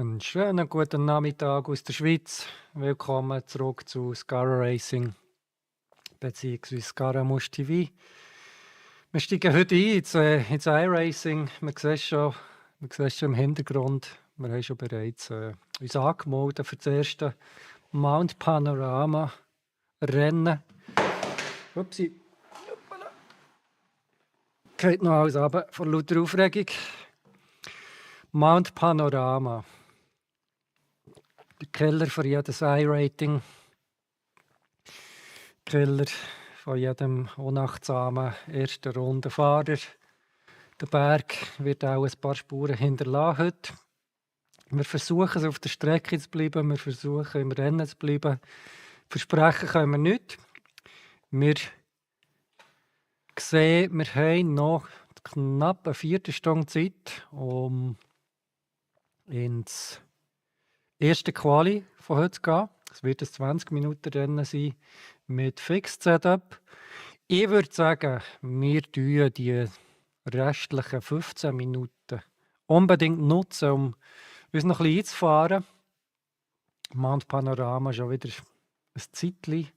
Einen schönen guten Nachmittag aus der Schweiz. Willkommen zurück zu Scara Racing bzw. Scaramouche TV. Wir steigen heute ein ins iRacing. Man sieht schon im Hintergrund, wir haben schon bereits uns angemeldet für das erste Mount Panorama Rennen. Upsi. Geht noch alles runter vor lauter Aufregung. Mount Panorama. Der Keller für jedes iRating. Keller von jedem unachtsamen ersten Rundenfahrer. Der Berg wird auch ein paar Spuren hinterlassen heute. Wir versuchen es auf der Strecke zu bleiben, wir versuchen im Rennen zu bleiben. Versprechen können wir nicht. Wir sehen, wir haben noch knapp eine Viertelstunde Zeit, um ins erste Quali von heute zu gehen. Es wird ein 20-Minuten-Rennen sein mit Fixed Setup. Ich würde sagen, wir nutzen die restlichen 15 Minuten unbedingt nutzen, um uns noch ein bisschen einzufahren. Mount Panorama schon wieder ein Zeitchen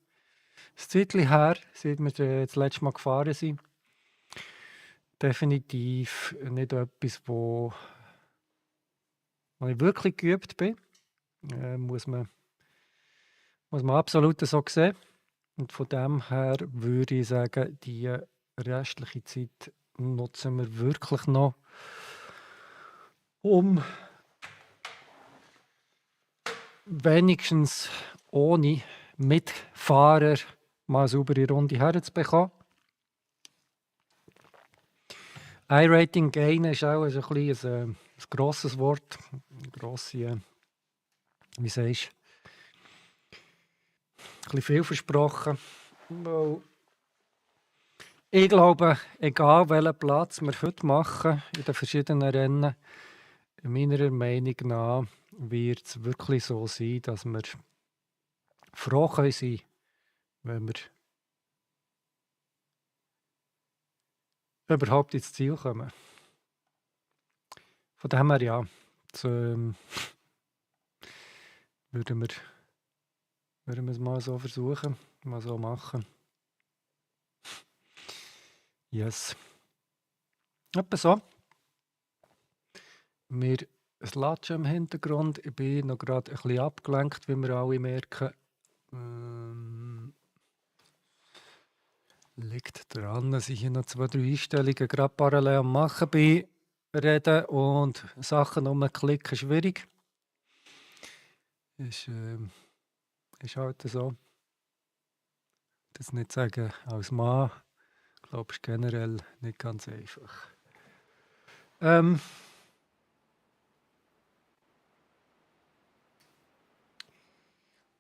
her, seit wir das letzte Mal gefahren sind. Definitiv nicht etwas, wo ich wirklich geübt bin. Muss man absolut so sehen. Und von dem her würde ich sagen, die restliche Zeit nutzen wir wirklich noch, um wenigstens ohne Mitfahrer mal eine saubere Runde herzubekommen. iRating Gain ist auch ein grosses Wort, eine grosse, wie sagst du, ein bisschen viel versprochen. Weil ich glaube, egal welchen Platz wir heute machen in den verschiedenen Rennen, meiner Meinung nach wird es wirklich so sein, dass wir froh sein können, wenn wir überhaupt ins Ziel kommen. Von dem her ja, würden wir es mal so versuchen, mal so machen. Yes. Etwa so. Es Latschen im Hintergrund. Ich bin noch gerade ein bisschen abgelenkt, wie wir alle merken. Liegt daran, dass ich hier noch 2, 3 Einstellungen gerade parallel am Machen bin. Reden und Sachen umklicken schwierig. Ist halt so. Das nicht sagen als Mann, glaube ich, generell nicht ganz einfach.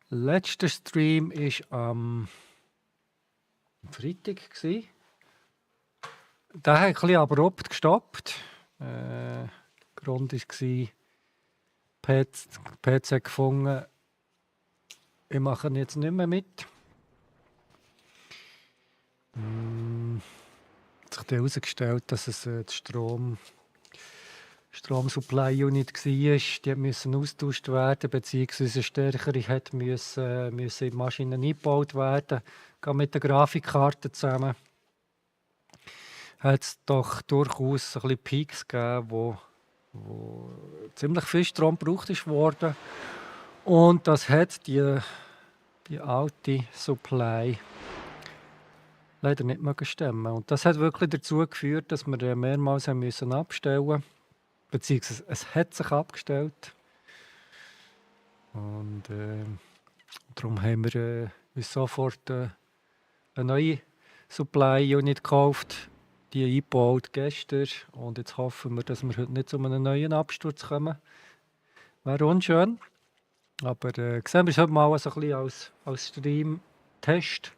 Letzter Stream war am Freitag. Der hat ein bisschen abrupt gestoppt. Der Grund war, PC gefunden, ich mache ihn jetzt nicht mehr mit. Es hat sich herausgestellt, dass es die Strom-Supply-Unit war. Die musste austauscht werden, beziehungsweise eine stärkere musste in die Maschine eingebaut werden. Geht mit der Grafikkarte zusammen. Hat es doch durchaus ein bisschen Peaks gegeben, wo ziemlich viel Strom gebraucht wurde. Und das hat die alte Supply leider nicht mehr stemmen. Und das hat wirklich dazu geführt, dass wir mehrmals haben müssen abstellen mussten. Beziehungsweise es hat sich abgestellt. Und darum haben wir uns sofort eine neue Supply-Unit gekauft, die eingebaut gestern. Und jetzt hoffen wir, dass wir heute nicht zu einem neuen Absturz kommen. Wäre unschön. Aber sehen wir es heute mal so ein bisschen als Stream-Test.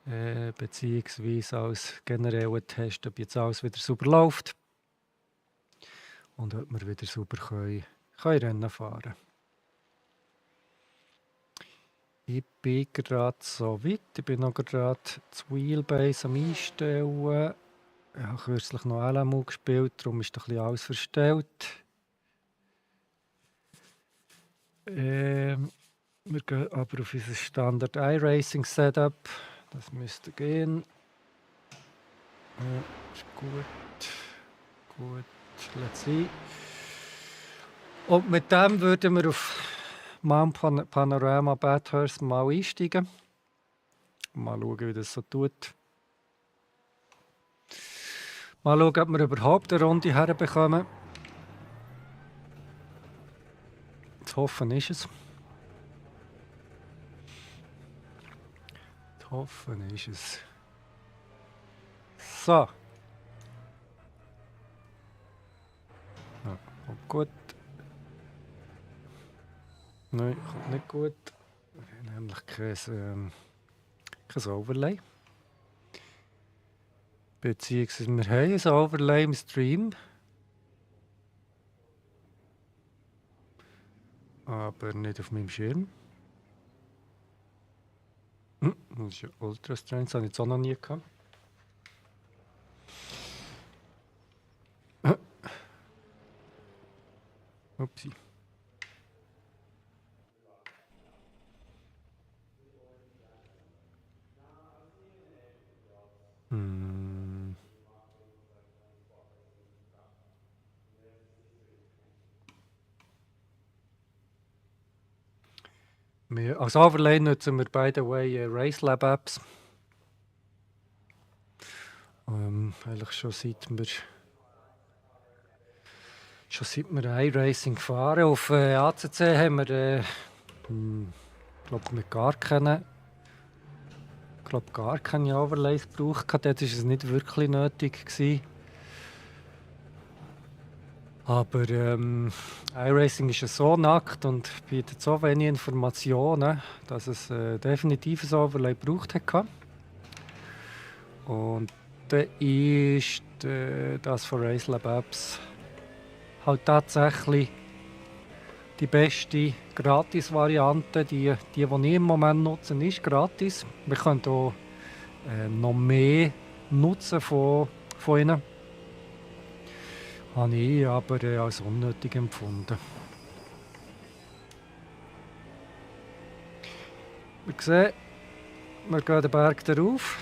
Beziehungsweise als genereller Test, ob jetzt alles wieder sauber läuft. Und ob wir wieder sauber können Rennen fahren. Ich bin gerade so weit. Ich bin noch gerade das Wheelbase am Einstellen. Ich habe kürzlich noch LMU gespielt, darum ist ein bisschen alles verstellt. Wir gehen aber auf unser Standard iRacing Setup. Das müsste gehen. Ist gut. Gut, let's see. Und mit dem würden wir auf Mount Panorama Bathurst mal einsteigen. Mal schauen, wie das so tut. Mal schauen, ob wir überhaupt eine Runde herbekommen. Zu hoffen ist es. Zu hoffen ist es. So. Ja, kommt gut. Nein, kommt nicht gut. Wir haben nämlich kein Overlay. Beziehungsweise wir haben ein Overlay im Stream. Aber nicht auf meinem Schirm. Das ist ja ultra strange, das habe ich jetzt auch noch nie gehabt. Upsi. Als Overlay nutzen wir, by the way, RaceLab Apps. Eigentlich schon seit wir iRacing fahren. Auf ACC haben wir, glaube mit gar keine Overlays gebraucht. Dort war es nicht wirklich nötig gewesen. Aber iRacing ist ja so nackt und bietet so wenig Informationen, dass es definitiv ein Overlay gebraucht hat. Und dann ist das von RaceLab Apps halt tatsächlich die beste Gratis-Variante. Die ich im Moment nutze, ist gratis. Wir können auch noch mehr nutzen von ihnen. Habe ich aber als unnötig empfunden. Wir sehen, wir gehen den Berg darauf.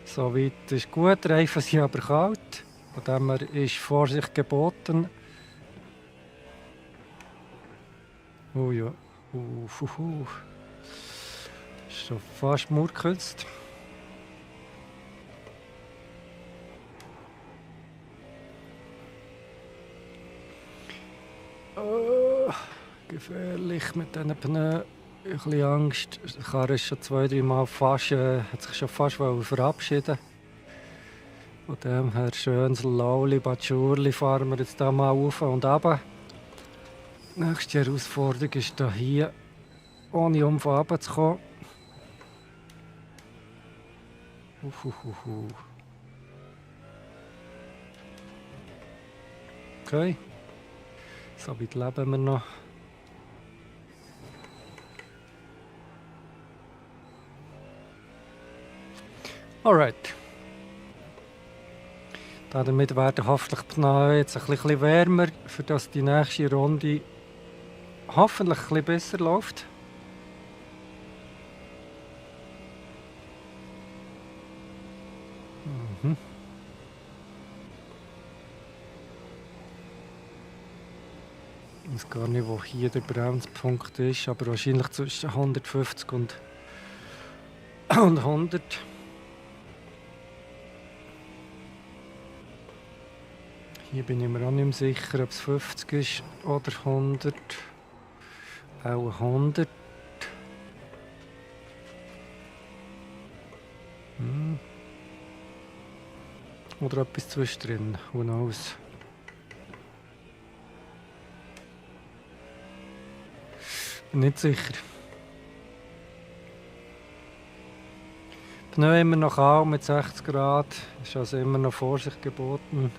So weit ist gut, die Reifen sind aber kalt. Von dem her ist Vorsicht geboten. Oh ja, ist schon fast murkelst. Gefährlich mit diesen Pneus. Ein bisschen Angst. Der Karre ist schon 2-3 Mal hat sich schon fast verabschieden. Von dem her schön slowly, but surely fahren wir jetzt da mal rauf und runter. Die nächste Herausforderung ist hier, ohne Unfall runterzukommen. Okay. So weit leben wir noch. Alright. Damit werden hoffentlich die Pneu jetzt ein bisschen wärmer, für dass die nächste Runde hoffentlich ein bisschen besser läuft. Ich weiß gar nicht, wo hier der Bremspunkt ist, aber wahrscheinlich zwischen 150 und 100. Hier bin ich mir auch nicht mehr sicher, ob es 50 ist oder 100. Auch 100. Oder etwas zwischendrin, who knows. Bin nicht sicher. Pneu immer noch kalt mit 60 Grad, ist also immer noch Vorsicht geboten.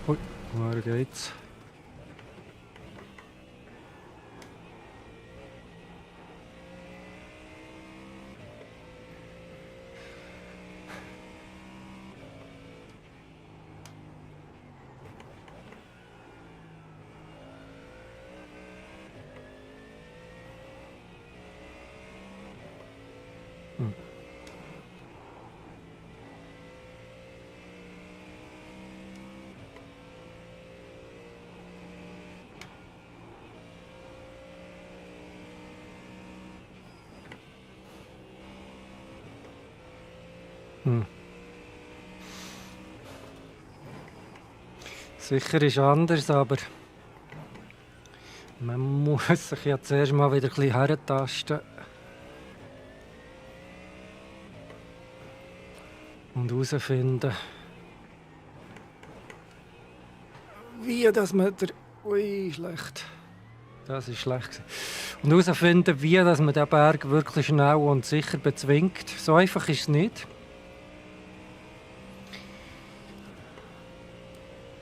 Ui, woher geht's? Hm. Hm. Sicher ist anders, aber man muss sich ja zuerst mal wieder ein bisschen herentasten und herausfinden, wie dass man der... Ui, schlecht. Das ist schlecht gewesen. Und herausfinden, wie dass man den Berg wirklich schnell und sicher bezwingt. So einfach ist es nicht.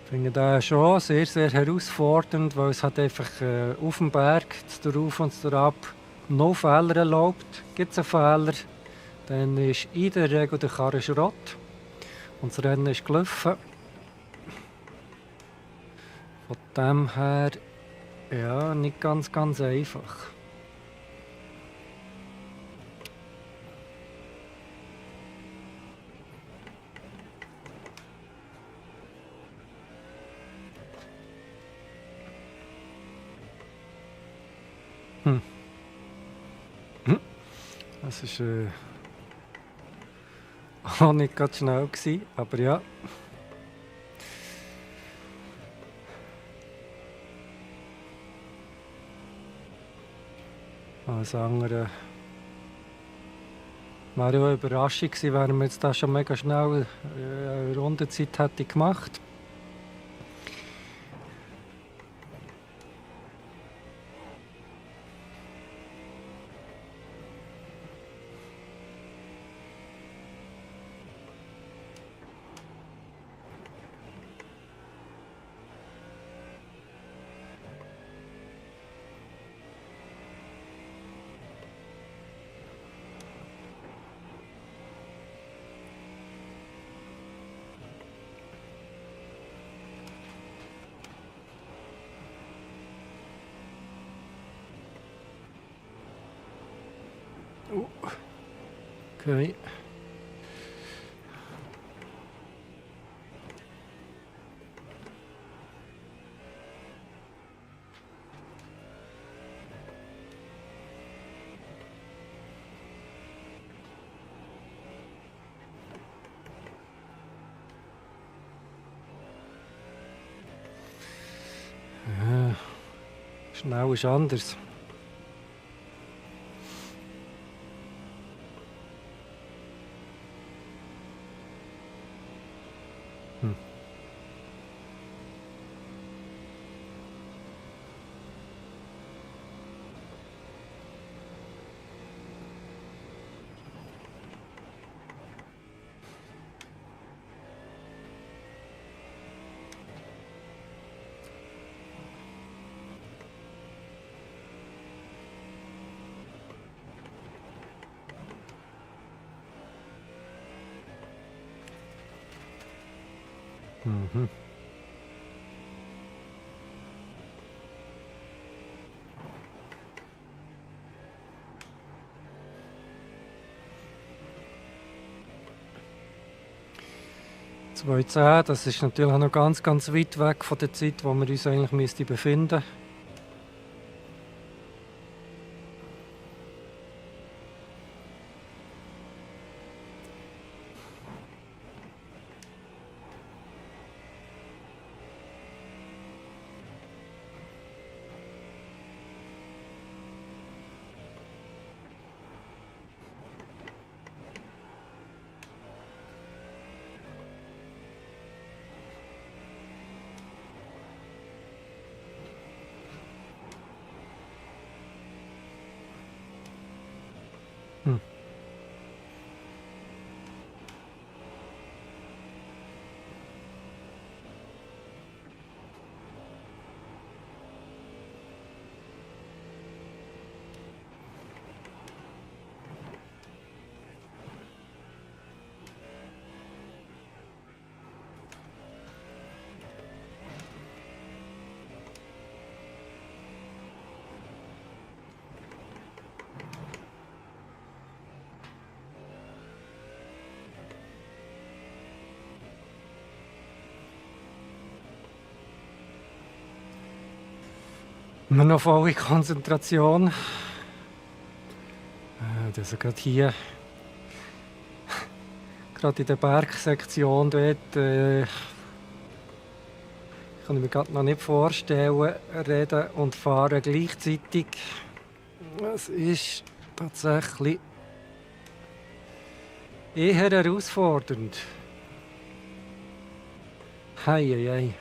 Ich finde das schon sehr, sehr herausfordernd, weil es hat einfach auf dem Berg, darauf und darauf, noch Fehler erlaubt. Gibt es einen Fehler, dann ist in der Regel der Karren Schrott und das Rennen ist gelaufen. Von dem her, ja, nicht ganz, ganz einfach. Hm. Hm. Das war auch nicht ganz schnell gewesen, aber ja. Alles andere wäre ja eine Überraschung gewesen, wenn man jetzt da schon mega schnell eine Rundenzeit hätte gemacht. Okay. Ja, schnell ist anders. Hm. Mhm. (2:10), das ist natürlich noch ganz, ganz weit weg von der Zeit, wo wir uns eigentlich befinden müssten. Hm. Immer noch volle Konzentration. Also gerade hier, gerade in der Bergsektion dort, kann ich mir gerade noch nicht vorstellen, reden und fahren gleichzeitig. Es ist tatsächlich eher herausfordernd. Hei, hei, hei.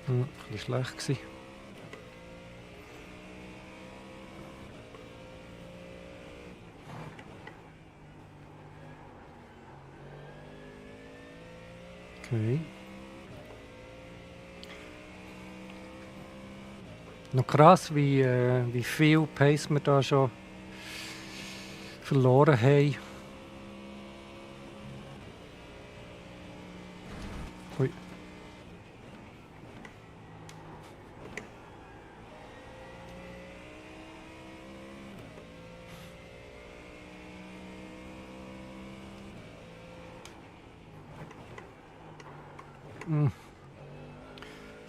Ein bisschen schlecht gewesen. Okay. Noch krass, wie viel Pace wir da schon verloren haben. Ui.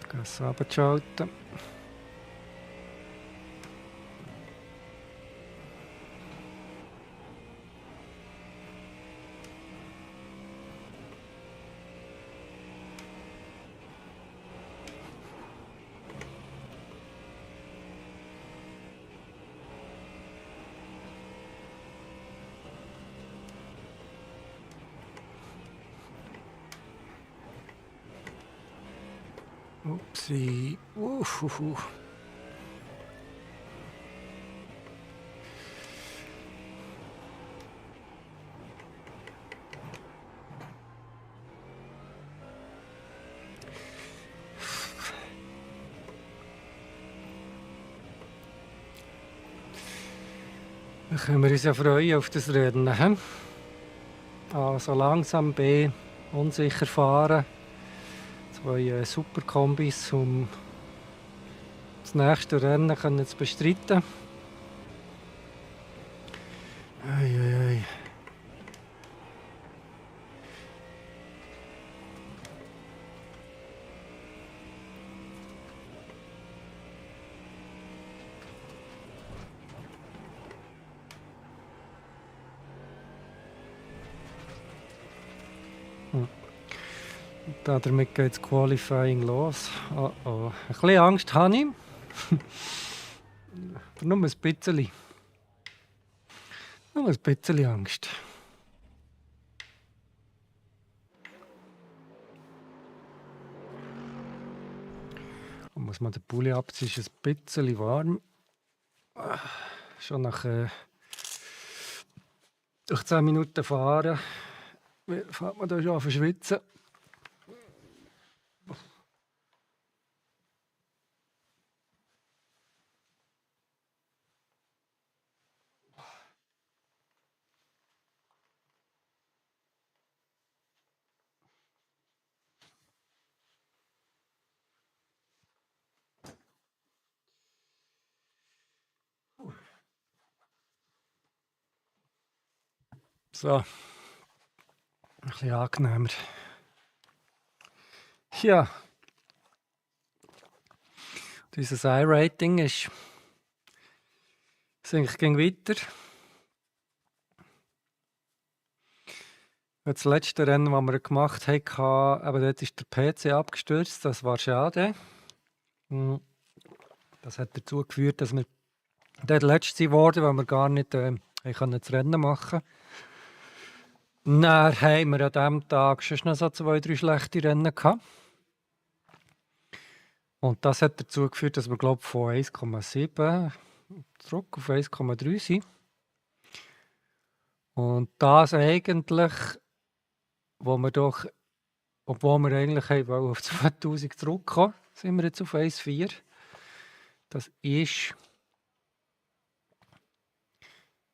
Gas runterschalten. Upsi. Dann können wir uns ja freuen auf das Rennen. He? Also langsam B, unsicher fahren. Zwei super Kombis, um das nächste Rennen können zu bestreiten. Ei, ei, ei. Damit geht das Qualifying los. Oh oh. Ein bisschen Angst habe ich. Aber nur ein bisschen. Nur ein bisschen Angst. Und muss man den Pulli abziehen, ist ein bisschen warm. Schon nach 10 Minuten fahren fängt man da schon an zu schwitzen. So, ein bisschen angenehmer. Ja, unser I-Rating ist eigentlich ging weiter. Das letzte Rennen, das wir gemacht haben, aber dort ist der PC abgestürzt. Das war schade. Das hat dazu geführt, dass wir dort letzte geworden, weil wir gar nicht das Rennen machen konnten. Dann haben wir an diesem Tag schon noch so 2, 3 schlechte Rennen gehabt. Und das hat dazu geführt, dass wir, glaube ich, von 1,7 zurück auf 1,3 sind. Und das eigentlich, wo wir doch, obwohl wir eigentlich auf 2000 zurückkommen, sind wir jetzt auf 1,4. Das ist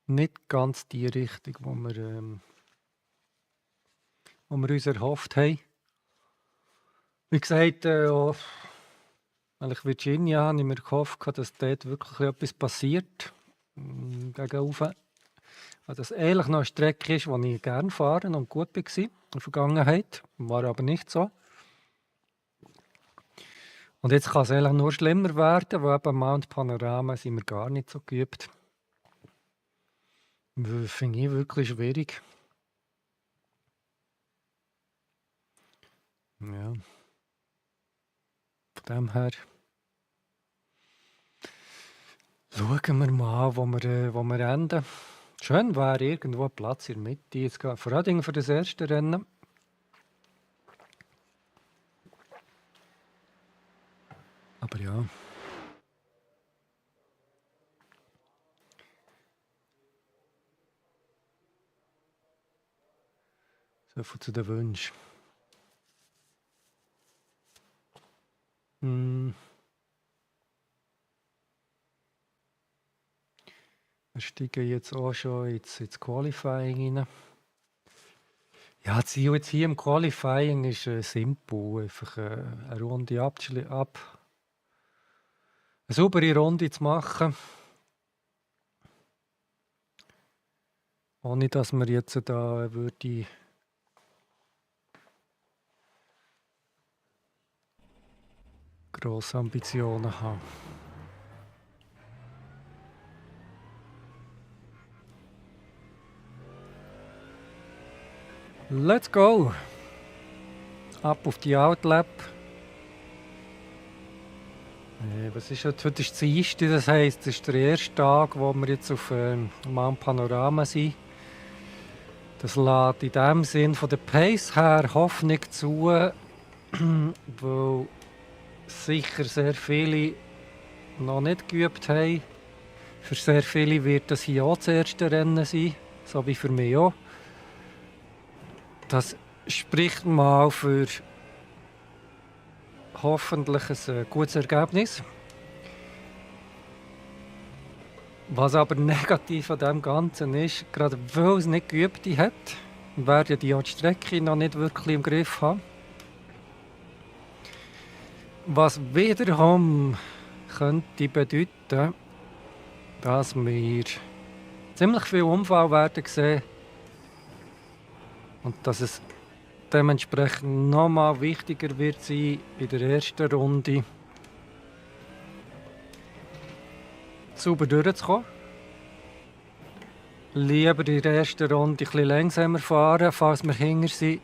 nicht ganz die Richtung, die wir uns erhofft haben. Wie gesagt, Virginia habe ich mir gehofft, dass dort wirklich etwas passiert. Gegen rauf. das eigentlich noch eine Strecke ist, die ich gerne fahre und gut war in der Vergangenheit, war aber nicht so. Und jetzt kann es eigentlich nur schlimmer werden, weil eben Mount Panorama sind wir gar nicht so geübt. Finde ich wirklich schwierig. Ja, von dem her schauen wir mal, wo wir enden. Schön wäre irgendwo ein Platz in der Mitte, jetzt vor allem für das erste Rennen. Aber ja. So viel zu den Wünschen. Wir steigen jetzt auch schon ins Qualifying rein. Ja, das Ziel jetzt hier im Qualifying ist simpel. Einfach eine Runde eine saubere Runde zu machen. Ohne dass wir jetzt da würde grosse Ambitionen haben. Let's go! Ab auf die Outlap. Was ist heute? Heute ist das Dienstag, das heisst, es ist der erste Tag, wo wir jetzt auf Mount Panorama sind. Das lässt in dem Sinn von der Pace her Hoffnung zu, weil sicher sehr viele noch nicht geübt haben. Für sehr viele wird das hier auch das erste Rennen sein, so wie für mich auch. Das spricht mal für hoffentlich ein gutes Ergebnis. Was aber negativ an dem Ganzen ist, gerade weil es nicht geübt hat, werden die auch die Strecke noch nicht wirklich im Griff haben. Was wiederum könnte bedeuten, dass wir ziemlich viel Unfall werden sehen und dass es dementsprechend nochmal wichtiger wird sein, in der ersten Runde sauber durchzukommen. Lieber in der ersten Runde etwas langsamer fahren, falls wir hinter sind.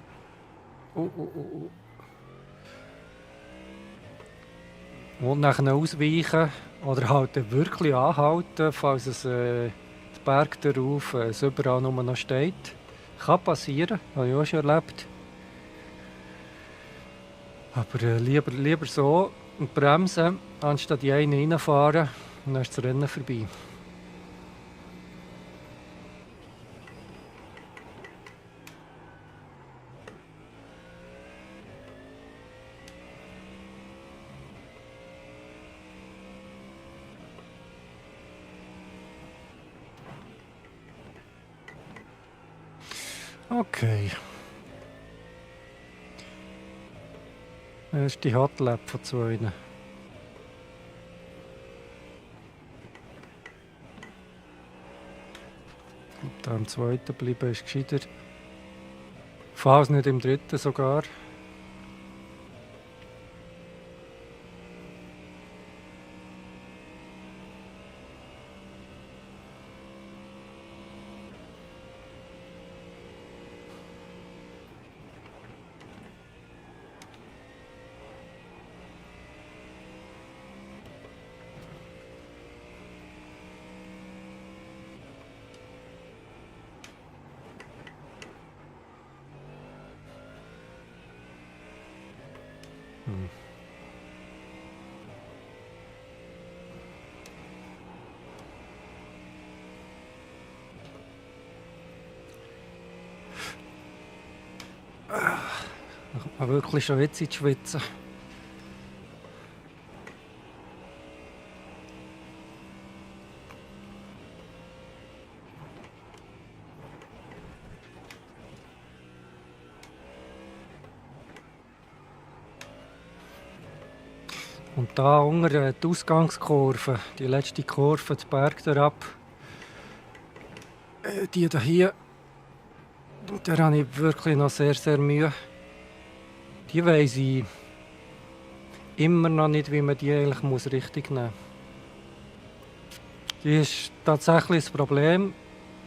Und nachher ausweichen oder halt wirklich anhalten, falls es der Berg darauf überall nur noch steht. Kann passieren, habe ich auch schon erlebt. Aber lieber so und bremsen, anstatt die eine reinfahren und dann ist das Rennen vorbei. Okay. Das ist die Hotlap von 2. Da im 2. bleiben ist gescheiter. Falls nicht im 3. sogar. Da kommt man wirklich schon jetzt ins Schwitzen. Und da unter die Ausgangskurve, die letzte Kurve, den Berg herab, Die hier, mit der habe ich wirklich noch sehr, sehr Mühe. Die weiss ich immer noch nicht, wie man die eigentlich muss richtig nehmen muss. Die ist tatsächlich das Problem.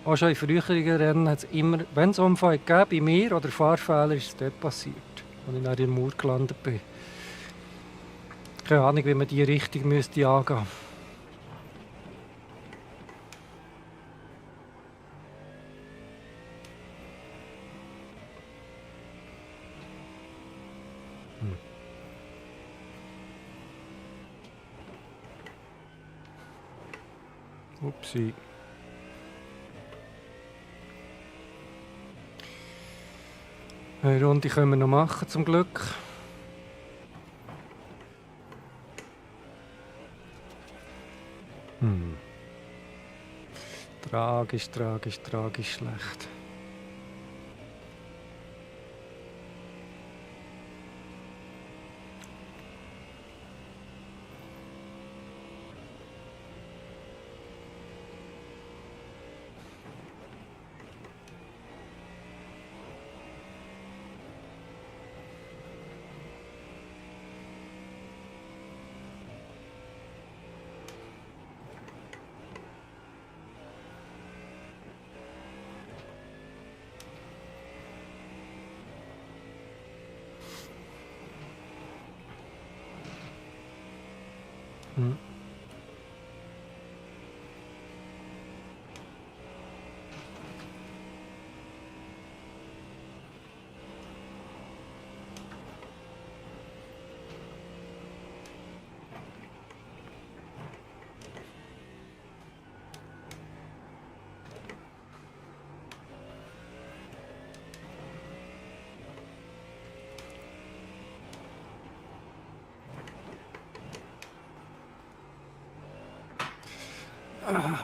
Auch schon in früheren Rennen hat es immer, wenn es Unfall gab, bei mir oder Fahrfehler, ist es dort passiert, als ich dann in der Mauer gelandet bin. Keine Ahnung, wie man die richtig müsste angehen müsste. Upsi. Eine Runde können wir noch machen, zum Glück. Tragisch, tragisch, tragisch schlecht.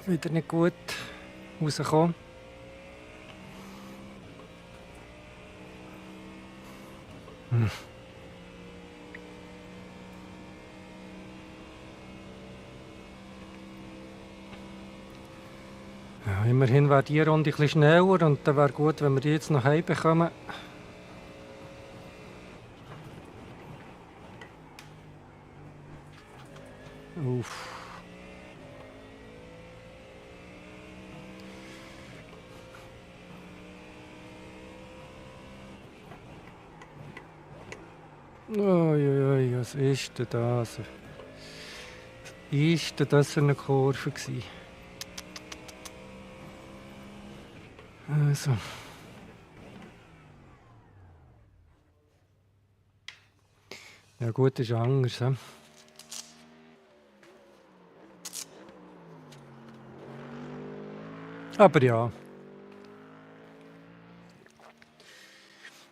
Wieder nicht gut rausgekommen. Ja, immerhin wäre die Runde etwas schneller und dann wäre gut, wenn wir die jetzt noch heimbekommen. Uff. Uiuiui, was ist denn das? Was ist denn das für eine Kurve gewesen? Also. Ja gut, ist anders. He? Aber ja.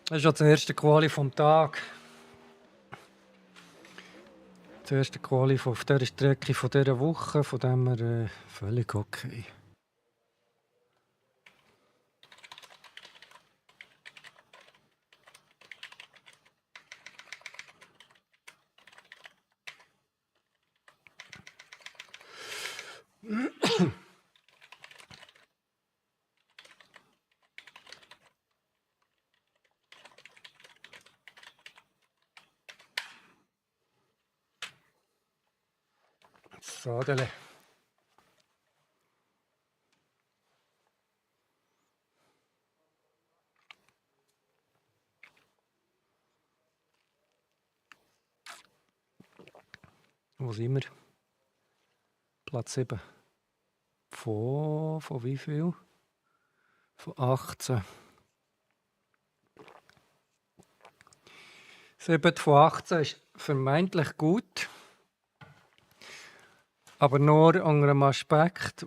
Das ist ja das erste Quali vom Tag. Das erste Quali auf dieser Strecke von dieser Woche, von dem her völlig okay. Sadele. Wo sind wir? Platz 7. Von wie viel? Von 18. 7 von 18 ist vermeintlich gut, aber nur unter einem Aspekt,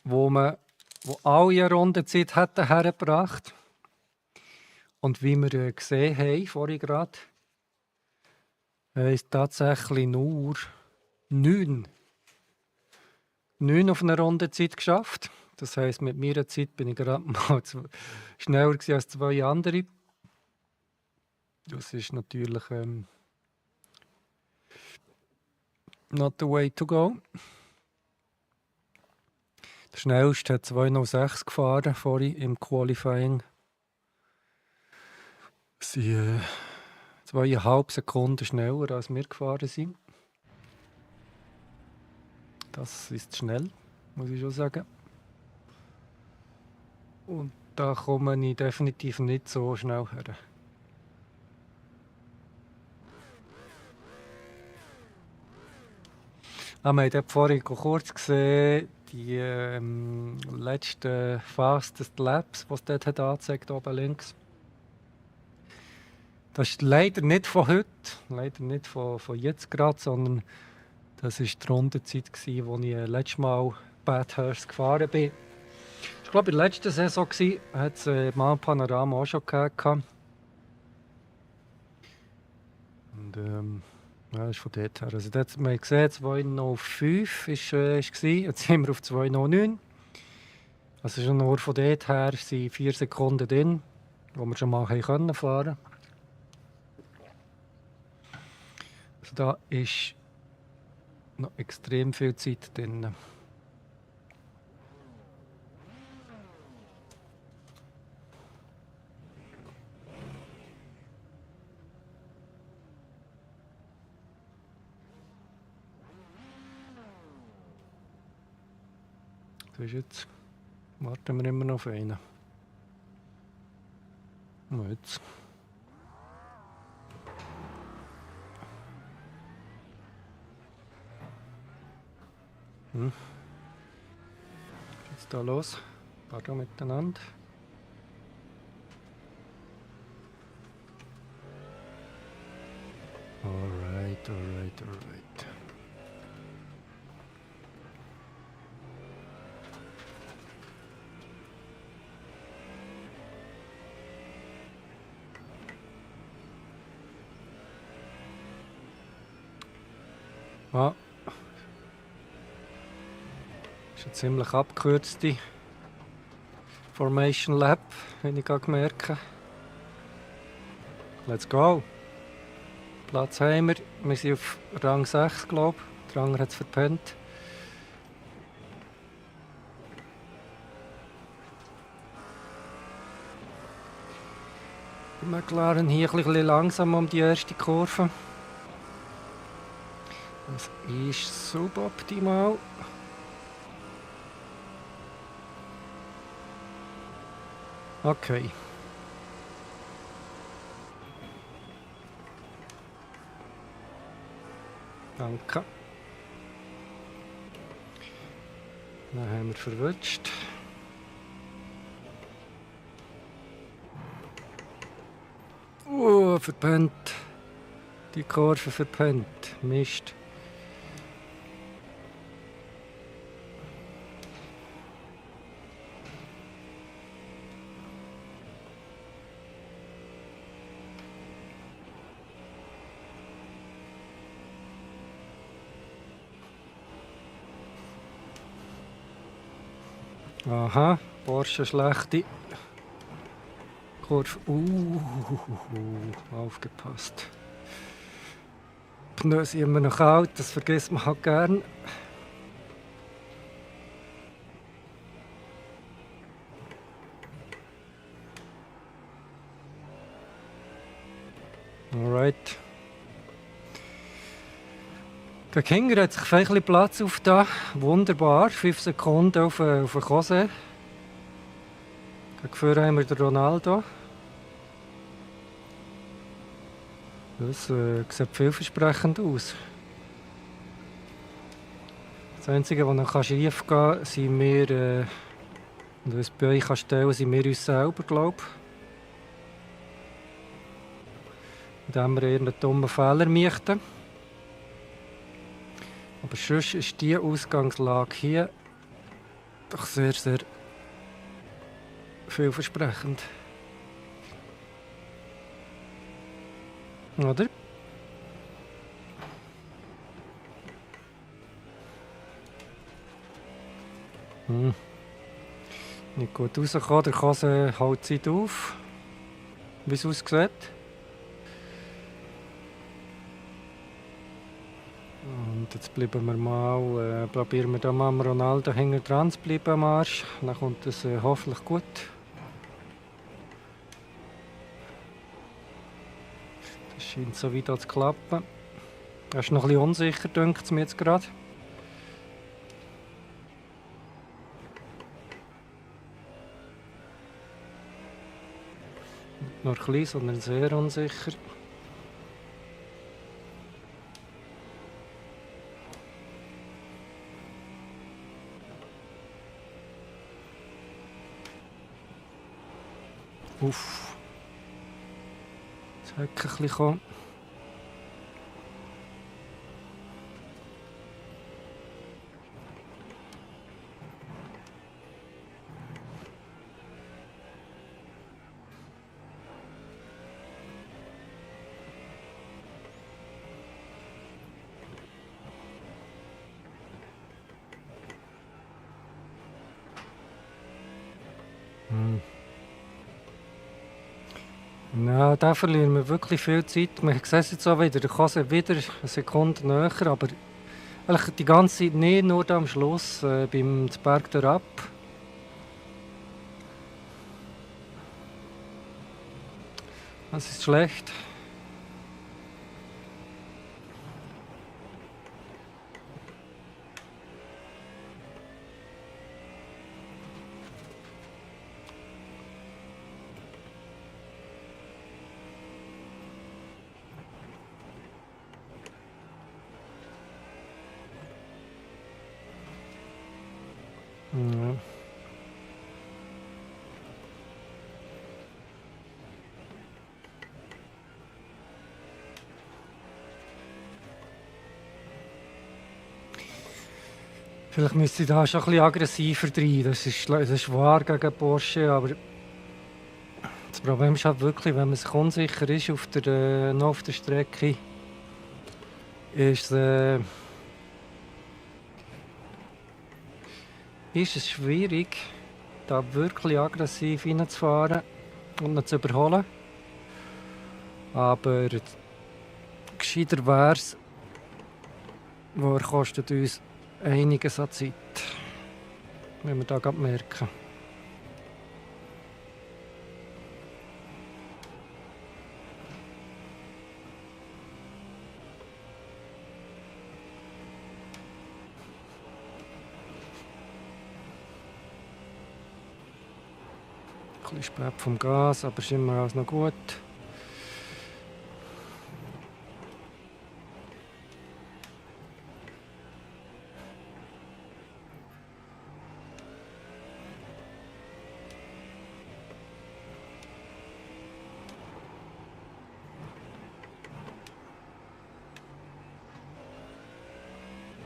wo alle eine Rundenzeit hätten hergebracht. Und wie wir gesehen haben, vorhin gerade, ist tatsächlich nur 9 auf einer Rundenzeit geschafft. Das heisst, mit meiner Zeit bin ich gerade mal schneller als 2 andere. Das ist natürlich not the way to go. Das schnellste hat 2:06 gefahren vorhin im Qualifying. Sie 2,5 Sekunden schneller als wir gefahren sind. Das ist schnell, muss ich schon sagen. Und da komme ich definitiv nicht so schnell her. Wir haben dort vorhin kurz gesehen, die letzten Fastest Laps, die es dort hat angezeigt, oben links. Das ist leider nicht von heute, leider nicht von jetzt gerade, sondern das war die Rundenzeit, als ich letztes Mal Bathurst gefahren bin. Ich glaube, in der letzten Saison hat es mal ein Panorama auch schon gehabt. Und ja, das ist von dort her. Also dort, wir haben gesehen, 2:05 war, jetzt sind wir auf 2:09. Also schon nur von dort her sind 4 Sekunden drin, wo wir schon mal fahren konnten. Also da ist noch extrem viel Zeit drin. Das ist jetzt. Warten wir immer noch auf einen. Und jetzt. Was ist jetzt da los? Pardon miteinander. Alright. Ah. Das ist eine ziemlich abgekürzte Formation Lap, wenn ich gerade merke. Let's go! Platz haben wir. Wir sind auf Rang 6, glaube ich. Der andere hat es verpennt. Der McLaren hier ein bisschen langsam um die erste Kurve. Das ist suboptimal. Okay. Danke. Dann haben wir verwünscht. Verpennt. Die Kurve verpennt. Mist. Aha, Porsche schlechte Kurve. Aufgepasst. Die Pneu sind immer noch kalt, das vergisst man halt gern. Alright. Der Kinger hat sich ein bisschen Platz aufgetan. Wunderbar, 5 Sekunden auf den Kose. Dafür haben wir den Ronaldo. Das sieht vielversprechend aus. Das Einzige, was noch schief gehen kann, sind wir, und was bei euch stellen, sind wir uns selber, glaube ich. Indem wir irgendeinen dummen Fehler machen. Aber sonst ist diese Ausgangslage hier doch sehr, sehr vielversprechend. Oder? Nicht gut rausgekommen, der Kase hält Zeit auf, wie es aussieht. Und jetzt bleiben wir mal, probieren wir da mal am Ronaldo hinten dran zu bleiben am Arsch. Dann kommt das hoffentlich gut. Das scheint so weit zu klappen. Das ist noch ein bisschen unsicher, denkt es mir jetzt gerade. Nicht nur klein, sondern sehr unsicher. Uff. Jetzt hat ein bisschen kommen. Ja, da verlieren wir wirklich viel Zeit. Man sieht es jetzt auch wieder, der Kase wieder eine Sekunde näher, aber eigentlich die ganze Zeit nicht, nur da am Schluss beim Berg der Ab. Das ist schlecht. Ja. Vielleicht müsste ich da schon ein bisschen aggressiver rein. Das ist wahr gegen Porsche, aber das Problem ist halt wirklich, wenn man sich unsicher ist noch auf der Strecke, ist es schwierig, da wirklich aggressiv reinzufahren und ihn zu überholen. Aber gescheiter wäre es, weil er kostet uns einiges an Zeit, wenn wir da gerade merken. Ein bisschen spät vom Gas, aber ist immer alles noch gut.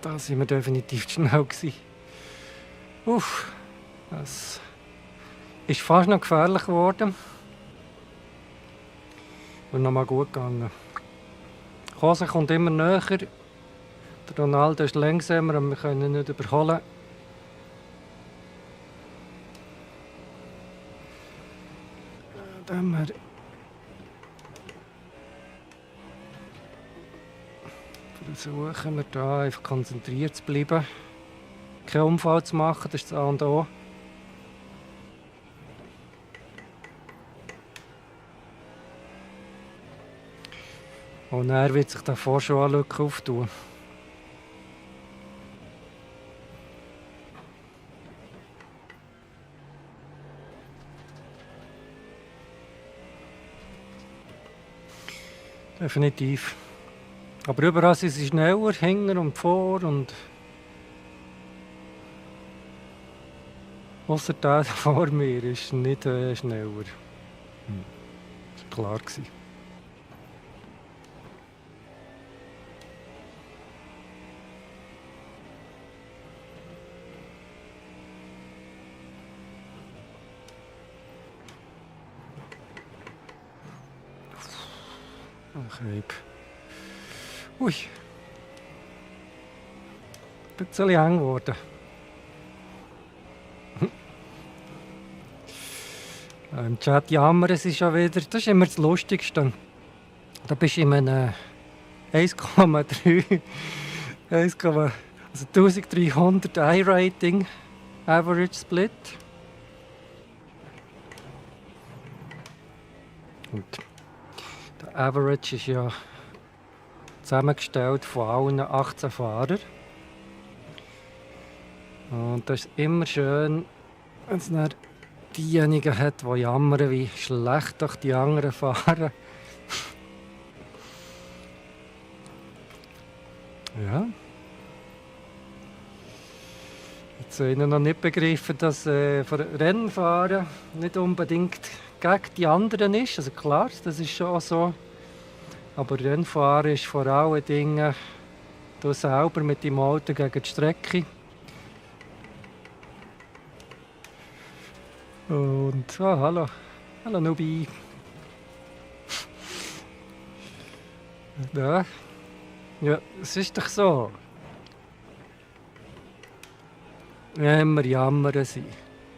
Da sind wir definitiv zu schnell gewesen. Uff, das ist fast noch gefährlich geworden. Und nochmal gut gegangen. Kose kommt immer näher. Der Ronaldo ist langsamer und wir können ihn nicht überholen. Dann versuchen wir da einfach konzentriert zu bleiben. Keinen Unfall zu machen, das ist das A und O. Und er wird sich davor schon eine Lücke auftun. Definitiv. Aber überall sind sie schneller, hinten und vor und ausser der vor mir ist nicht schneller. Das war klar. Okay. Ui. Ein bisschen eng geworden. Im Chat jammern sie schon wieder. Das ist immer das Lustigste. Da bist du in einem 1,3 Also 1300 I-Rating, Average Split. Und der Average ist ja zusammengestellt von allen 18 Fahrern. Und das ist immer schön, wenn es dann diejenigen hat, die jammern, wie schlecht doch die anderen fahren. Ja. Jetzt habe ich noch nicht begriffen, dass Rennfahren nicht unbedingt gegen die anderen ist. Also klar, das ist schon so. Aber Rennfahren ist vor allen Dingen du selber mit dem Auto gegen die Strecke. Und hallo Nubi. Ja, ja, es ist doch so. Immer jammern sein.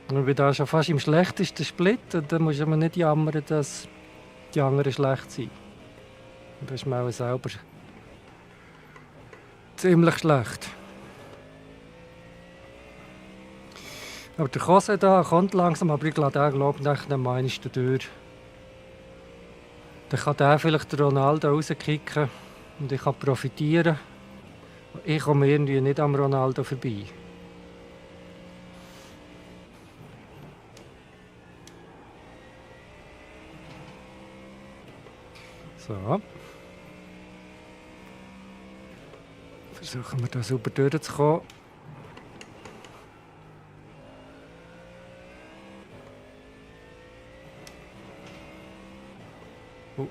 Ich bin da schon fast im schlechtesten Split und dann muss man nicht jammern, dass die anderen schlecht sind. Und das ist man auch selber ziemlich schlecht. Aber der Kose da kommt langsam, aber ich glaube, der glaubt nachher mal durch. Dann kann der vielleicht den Ronaldo rauskicken und ich kann profitieren. Ich komme irgendwie nicht am Ronaldo vorbei. So. Versuchen wir da sauber durchzukommen.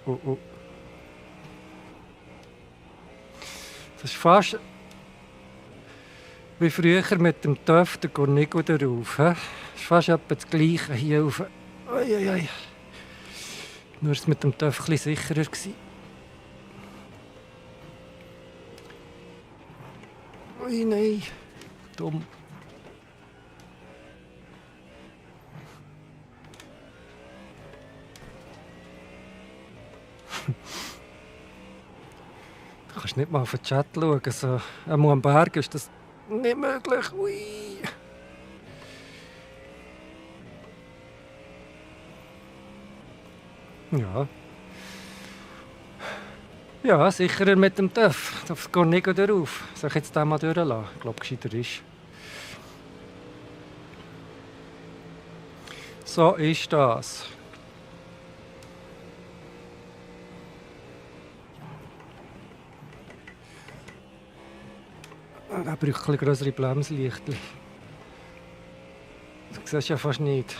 Oh. Das ist fast wie früher mit dem TÜV der Cornico darauf. Das ist fast etwa das Gleiche hier rauf. Ui. Nur war es mit dem TÜV etwas sicherer. Ui, nein. Dumm. Du kannst nicht mal auf den Chat schauen. So, am Berg ist das nicht möglich. Ui. Ja. Ja, sicherer mit dem TÜV. Das geht nicht darauf. Soll ich jetzt den mal durchlassen? Ich glaube, gescheiter ist. So ist das. Da brauche ich ein bisschen grössere Bremslichter. Du siehst ja fast nicht.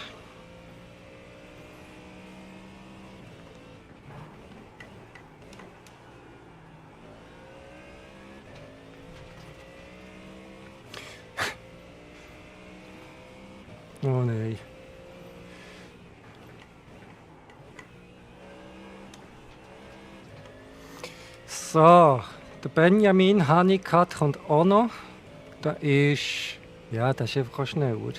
Oh nein. So, der Benjamin Hanikat kommt auch noch. Der ist einfach schneller.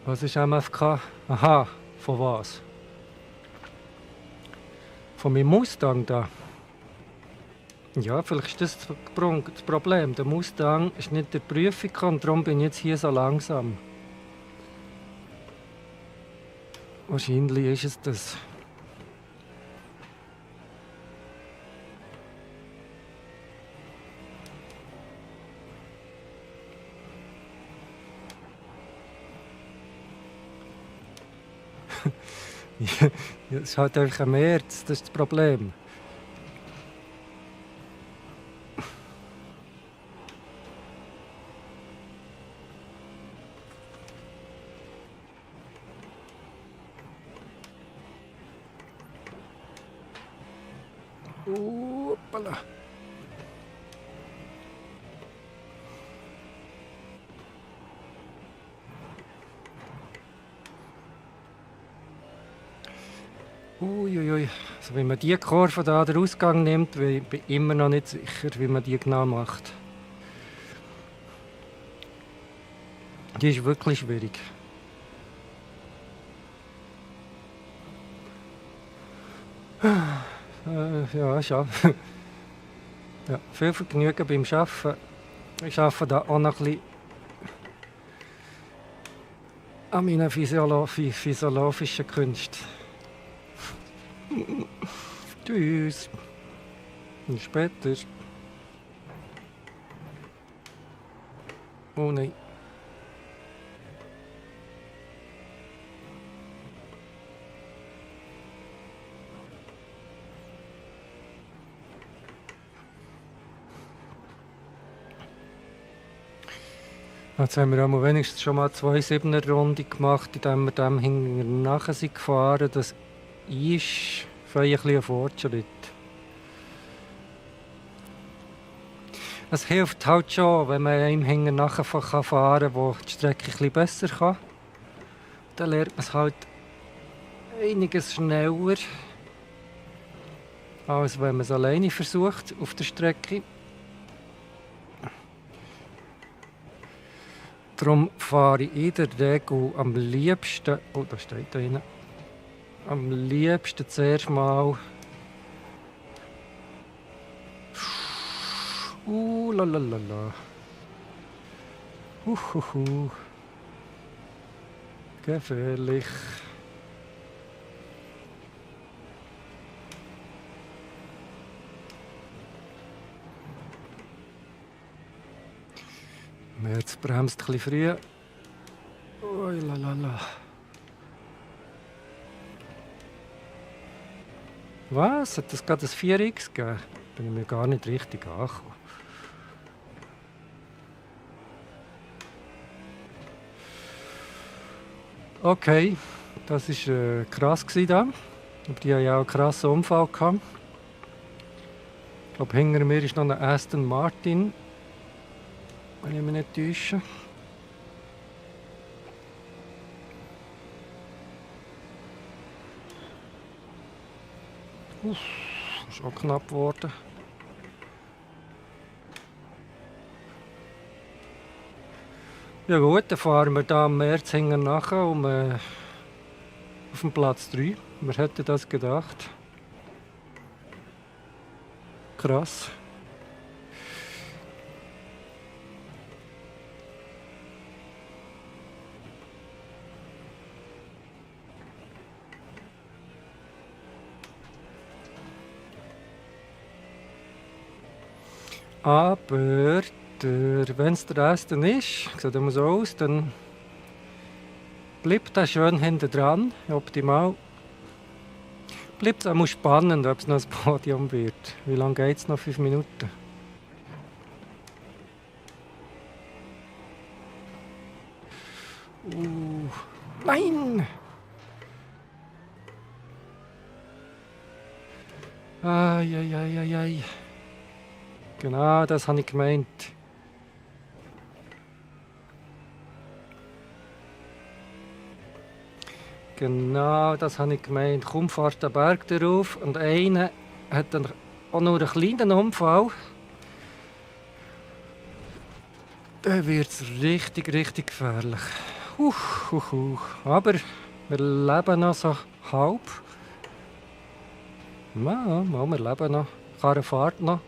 Was ist MFK? Aha, von was? Von meinem Mustang da. Ja, vielleicht ist das das Problem. Der Mustang ist nicht in der Prüfung und darum bin ich jetzt hier so langsam. Wahrscheinlich ist es das. Ja, es ist halt einfach ein März, das ist das Problem. Hoppala. Uiuiui. Also wenn man diese Kurve da den Ausgang nimmt, bin ich immer noch nicht sicher, wie man die genau macht. Die ist wirklich schwierig. Ja, ja, viel Vergnügen beim Arbeiten. Ich arbeite da auch noch ein bisschen an meinen physiologischen Künsten. Tschüss. Bis später. Oh nein. Jetzt haben wir einmal wenigstens schon mal 2 7er-Runden gemacht, indem wir dem hinterher nachher sind gefahren. Das ist für ein bisschen ein Fortschritt. Es hilft halt schon, wenn man einem hinterher nachher fahren kann, der die Strecke ein bisschen besser kann. Dann lernt man es halt einiges schneller, als wenn man es alleine versucht auf der Strecke. Darum fahre ich in der Regel am liebsten, oh, da steht da rein, am liebsten zuerst mal lalalala. Gefährlich. Jetzt bremst ein bisschen früh. Ui, lalala. Was? Hat das gerade ein 4X gegeben? Bin ich mir gar nicht richtig angekommen. Okay, das war krass da. Aber die hatten ja auch einen krassen Unfall gehabt. Ich glaube, hinter mir ist noch ein Aston Martin. Wenn ich mich nicht täusche. Das ist auch knapp geworden. Ja gut, dann fahren wir da am März hinterher nachher auf dem Platz 3. Wer hätte das gedacht? Krass. Aber wenn es der erste ist, sieht immer so aus, dann bleibt er schön hinten dran, optimal. Bleibt es auch spannend, ob es noch ein Podium wird. Wie lange geht es noch? 5 Minuten? Nein! Ai. Genau, das habe ich gemeint. Genau, das habe ich gemeint. Kaum fährt der Berg darauf und einer hat dann auch nur einen kleinen Unfall. Dann wird es richtig gefährlich. Aber wir leben noch so halb. Ja, wir leben noch. Die Karre fährt noch.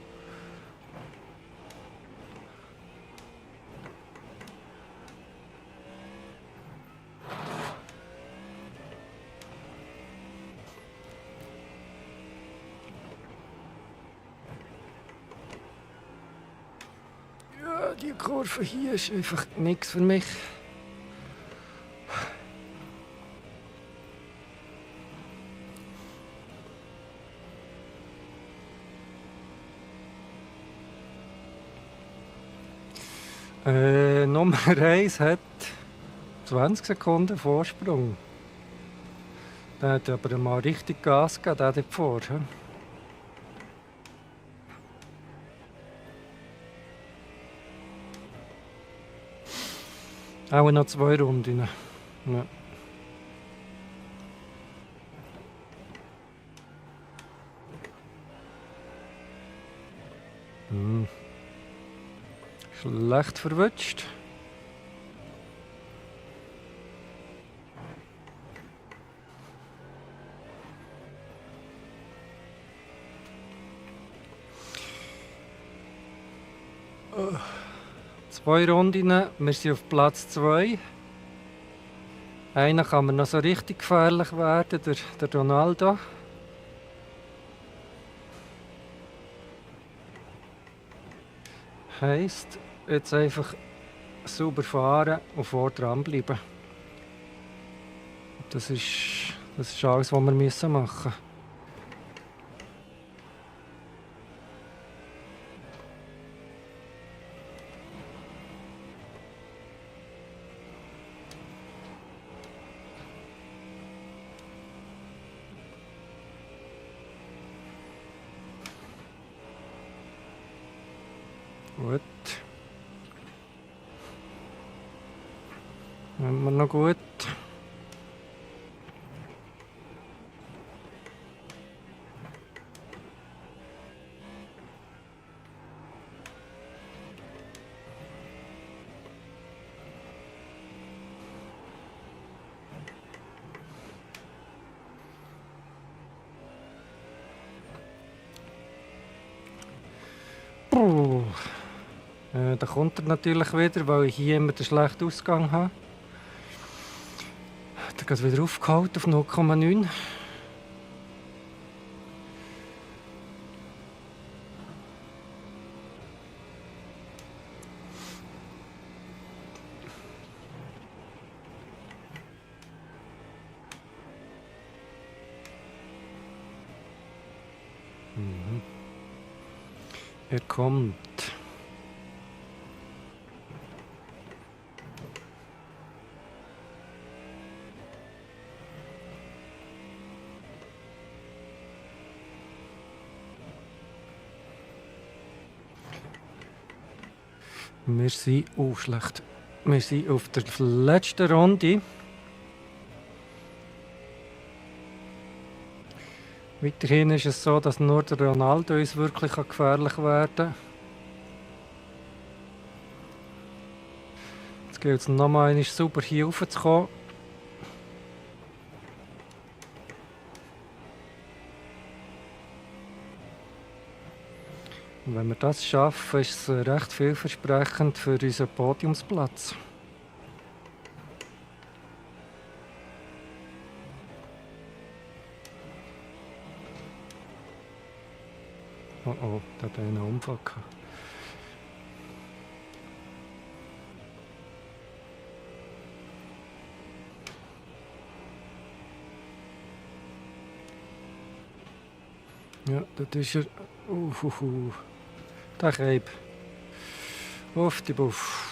Ja, die Kurve hier ist einfach nichts für mich. Nummer 1 hat 20 Sekunden Vorsprung. Der hat aber mal richtig Gas gegeben, der dort vor. Auch noch 2 Runden. Ja. Schlecht verwutscht. 2 Runden, wir sind auf Platz 2. Einer kann mir noch so richtig gefährlich werden, der Ronaldo. Heisst, jetzt einfach sauber fahren und vor dran bleiben. Das ist alles, was wir machen müssen. Gut. Haben wir noch gut. Puh. Da kommt er natürlich wieder, weil ich hier immer den schlechten Ausgang habe. Hat er wieder aufgeholt auf 0,9. Er kommt. Wir sind schlecht. Wir sind auf der letzten Runde. Weiterhin ist es so, dass nur der Ronaldo uns wirklich gefährlich werden kann. Jetzt gilt es nochmal sauber hier raufzukommen. Und wenn wir das schaffen, ist es recht vielversprechend für unseren Podiumsplatz. Oh oh, da hat einen Unfall gehabt. Ja, das ist er. Der Keib. Auf die Buff.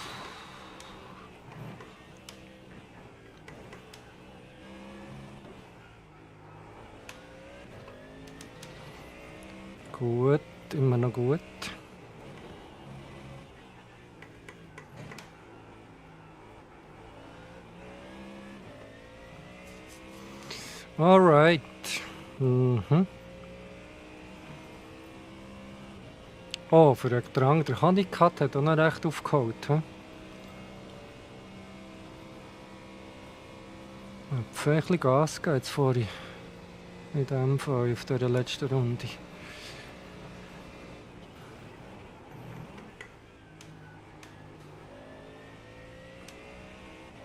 Gut, immer noch gut. Alright. Oh, für den Drang, der Honeycutt hat auch noch recht aufgeholt. Ein bisschen Gas geht es vorhin. In dem Fall, auf dieser letzten Runde.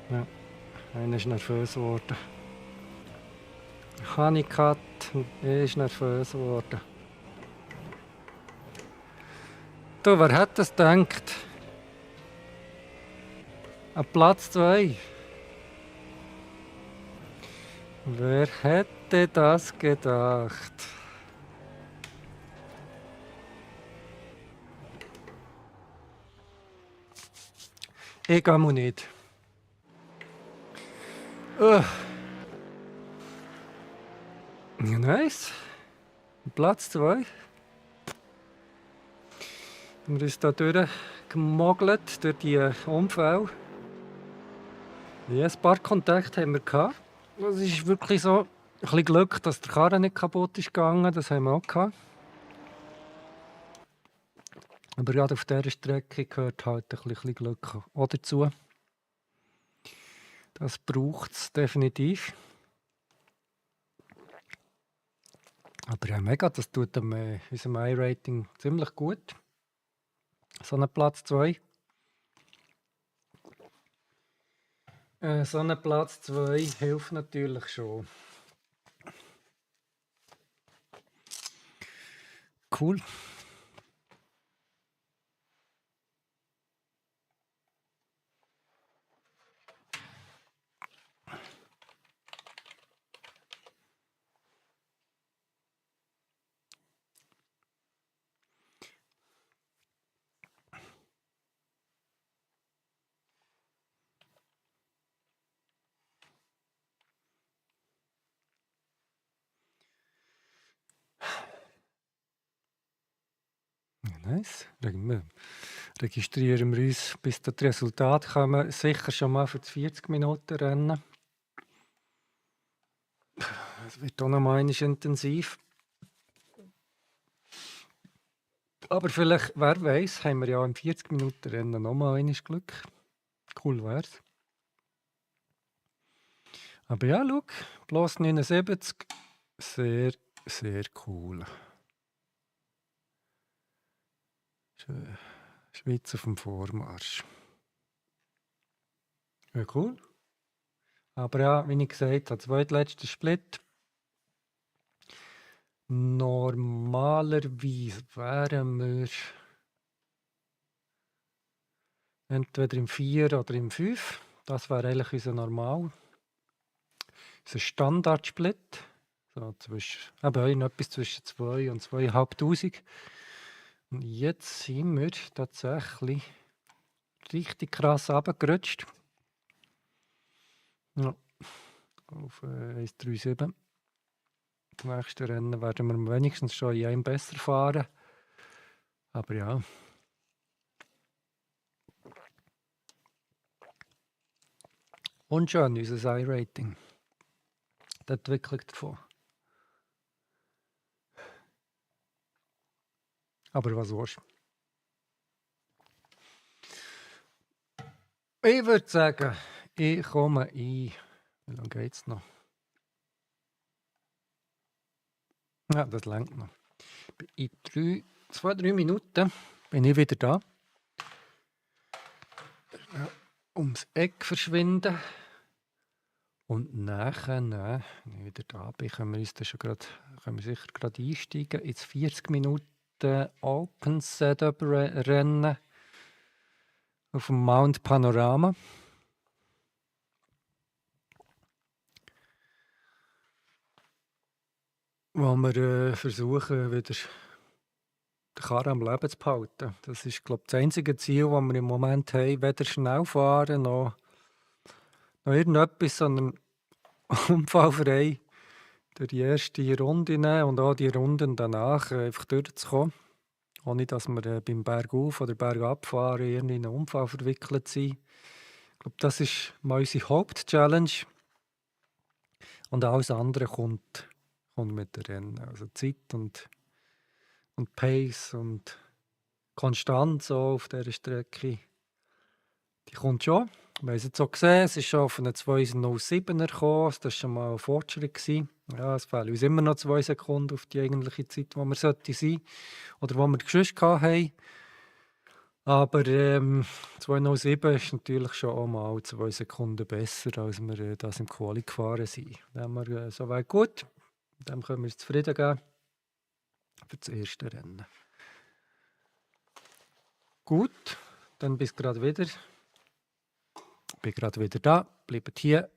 Ja, einer ist nervös geworden. Honeycutt ist nervös geworden. Du, wer hätte das gedacht? An Platz 2. Wer hätte das gedacht? Ich gehe mal nicht. Nice. Platz 2. Wir sind hier durchgemogelt durch die Unfälle. Ja, ein paar Kontakte haben wir gehabt. Es ist wirklich so ein bisschen Glück, dass der Karren nicht kaputt ist gegangen. Das haben wir auch gehabt. Aber gerade auf dieser Strecke gehört halt ein bisschen Glück auch dazu. Das braucht es definitiv. Aber ja, mega, das tut unserem iRating ziemlich gut. So ein Platz 2. So ein Platz 2 hilft natürlich schon. Cool. Nice. Registrieren wir uns, bis das Resultat kommen. Sicher schon mal für das 40-Minuten-Rennen. Es wird auch noch mal einmal intensiv. Aber vielleicht, wer weiß, haben wir ja im 40-Minuten-Rennen noch mal einmal Glück. Cool wär's. Aber ja, schau, bloß 79. Sehr, sehr cool. Schweiz auf dem Vormarsch. Ja, cool. Aber ja, wie ich gesagt habe, zweitletzter Split. Normalerweise wären wir entweder im 4 oder im 5. Das wäre eigentlich unser Standardsplit. So etwas zwischen 2 und 2'500. Und jetzt sind wir tatsächlich richtig krass runtergerutscht. Ja, auf 1,37. Im nächsten Rennen werden wir wenigstens schon in einem besser fahren. Aber ja. Unschön, unser I-Rating. Die Entwicklung davon. Aber was willst du? Ich würde sagen, ich komme ein. Wie lange geht es noch? Ja, das reicht noch. In 2-3 Minuten bin ich wieder da. Ums Eck verschwinden. Und nachher, wenn ich wieder da bin, können wir sicher gerade einsteigen ins 40 Minuten Open Setup Rennen auf dem Mount Panorama. Wo wir versuchen, wieder den Karren am Leben zu behalten. Das ist, glaube ich, das einzige Ziel, das wir im Moment haben. Weder schnell fahren, noch irgendetwas, sondern unfallfrei durch die erste Runde nehmen und auch die Runden danach einfach durchzukommen. Ohne dass wir beim Bergauf- oder Bergabfahren in einen Unfall verwickelt sind. Ich glaube, das ist mal unsere Hauptchallenge. Und alles andere kommt mit dem Rennen. Also Zeit und Pace und Konstanz auf dieser Strecke, die kommt schon. Wir haben es jetzt auch gesehen, es ist schon auf einen 2:07er gekommen. Das war schon mal ein Fortschritt gewesen. Ja, es fehlen uns immer noch 2 Sekunden auf die eigentliche Zeit, die wir sein sollten. Oder die wir geschützt hatten. Aber 2:07 ist natürlich schon auch mal 2 Sekunden besser, als wir das im Quali gefahren sind. Dann haben wir soweit gut. Dann können wir uns zufrieden geben für das erste Rennen. Gut, dann bis gerade wieder. Bin gerade wieder da. Bleibt hier.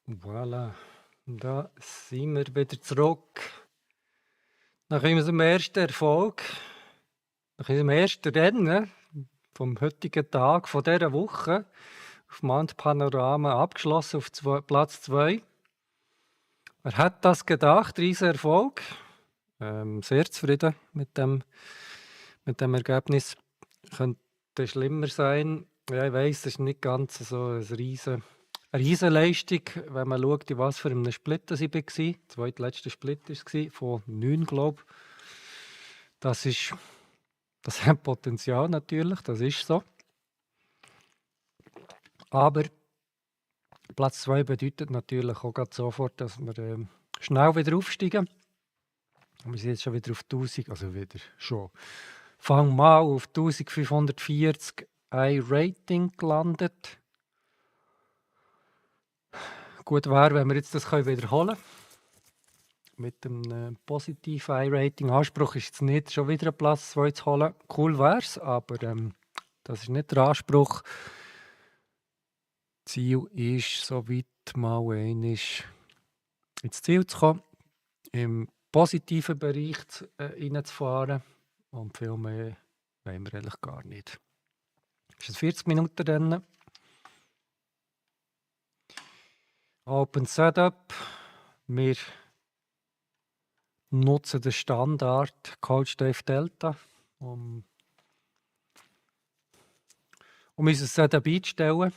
Voilà, da sind wir wieder zurück. Nach unserem ersten Erfolg, nach unserem ersten Rennen vom heutigen Tag, von dieser Woche, auf Mount Panorama abgeschlossen auf Platz 2. Wer hat das gedacht? Riesen Erfolg. Sehr zufrieden mit dem Ergebnis. Könnte schlimmer sein. Ja, ich weiss, es ist nicht ganz so eine Riesenleistung, wenn man schaut, in was für einem Split das ich war. Der zweitletzte Split war es, von 9, glaube ich. Das hat Potenzial natürlich, das ist so. Aber Platz 2 bedeutet natürlich auch grad sofort, dass wir schnell wieder aufsteigen. Wir sind jetzt schon wieder auf 1000, also wieder schon. Fang mal auf 1540 Rating gelandet. Gut wäre, wenn wir jetzt das wiederholen können. Mit einem positiven I-Rating. Anspruch ist jetzt nicht, schon wieder einen Platz 2 zu holen. Cool wäre es, aber das ist nicht der Anspruch. Ziel ist, so weit mal einmal ins Ziel zu kommen, im positiven Bereich reinzufahren. Und viel mehr wollen wir eigentlich gar nicht. Es ist ein 40-Minuten-Rennen. Open Setup. Wir nutzen den Standard Coach Dave Delta, um unser Setup einzustellen.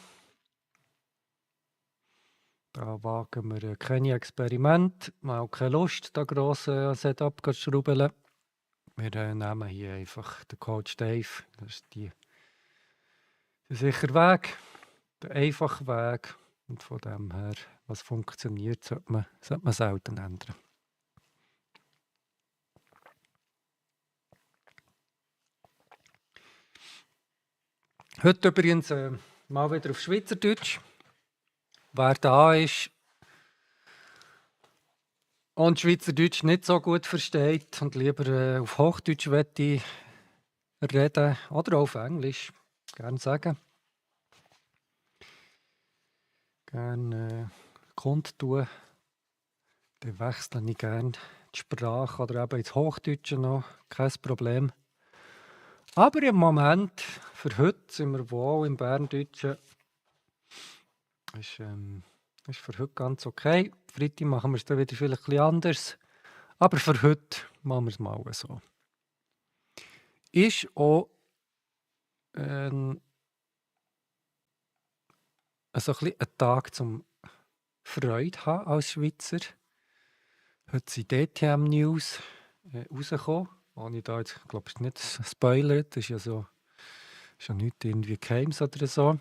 Da wagen wir keine Experimente. Wir haben auch keine Lust, da gross Setup zu schrauben. Wir nehmen hier einfach den Coach Dave. Das ist der sichere Weg, der einfache Weg. Und von dem her, was funktioniert, sollte man selten ändern. Heute übrigens mal wieder auf Schweizerdeutsch. Wer da ist und Schweizerdeutsch nicht so gut versteht und lieber auf Hochdeutsch reden oder auch auf Englisch, gerne sagen. Gerne kundtun. Dann wechsle ich gerne die Sprache oder eben ins Hochdeutsche noch. Kein Problem. Aber im Moment, für heute, sind wir wohl im Berndeutschen. Ist für heute ganz okay. Freitag machen wir es dann wieder vielleicht ein bisschen anders. Aber für heute machen wir es mal so. Ist auch so ein bisschen ein Tag zum Freude haben als Schweizer. Heute sind DTM-News rausgekommen. Ohne da jetzt, glaube ich, nicht spoilert. Das ist ja so, ist ja nicht irgendwie Games oder so.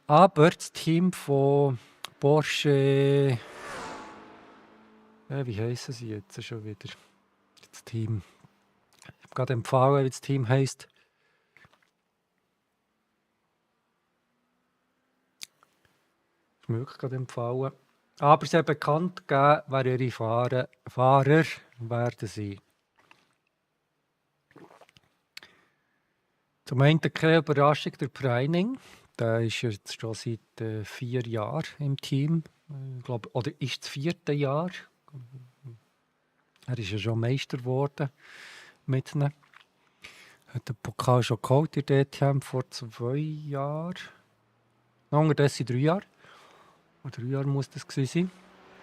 Aber das Team von Porsche, wie heissen sie jetzt schon wieder? Das Team. Ich habe gerade empfohlen, wie das Team heisst. Ist mir wirklich gerade empfohlen. Aber sie haben bekannt gegeben, wer ihre Fahrer werden sein. Zum einen keine Überraschung, der Preining. Der ist jetzt schon seit 4 Jahren im Team. Ich glaube, oder ist das 4. Jahr. Er ist ja schon Meister geworden mit ihnen. Hat den Pokal schon geholt in der DTM vor 2 Jahren. Unterdessen 3 Jahre. Vor 3 Jahren muss das gewesen sein.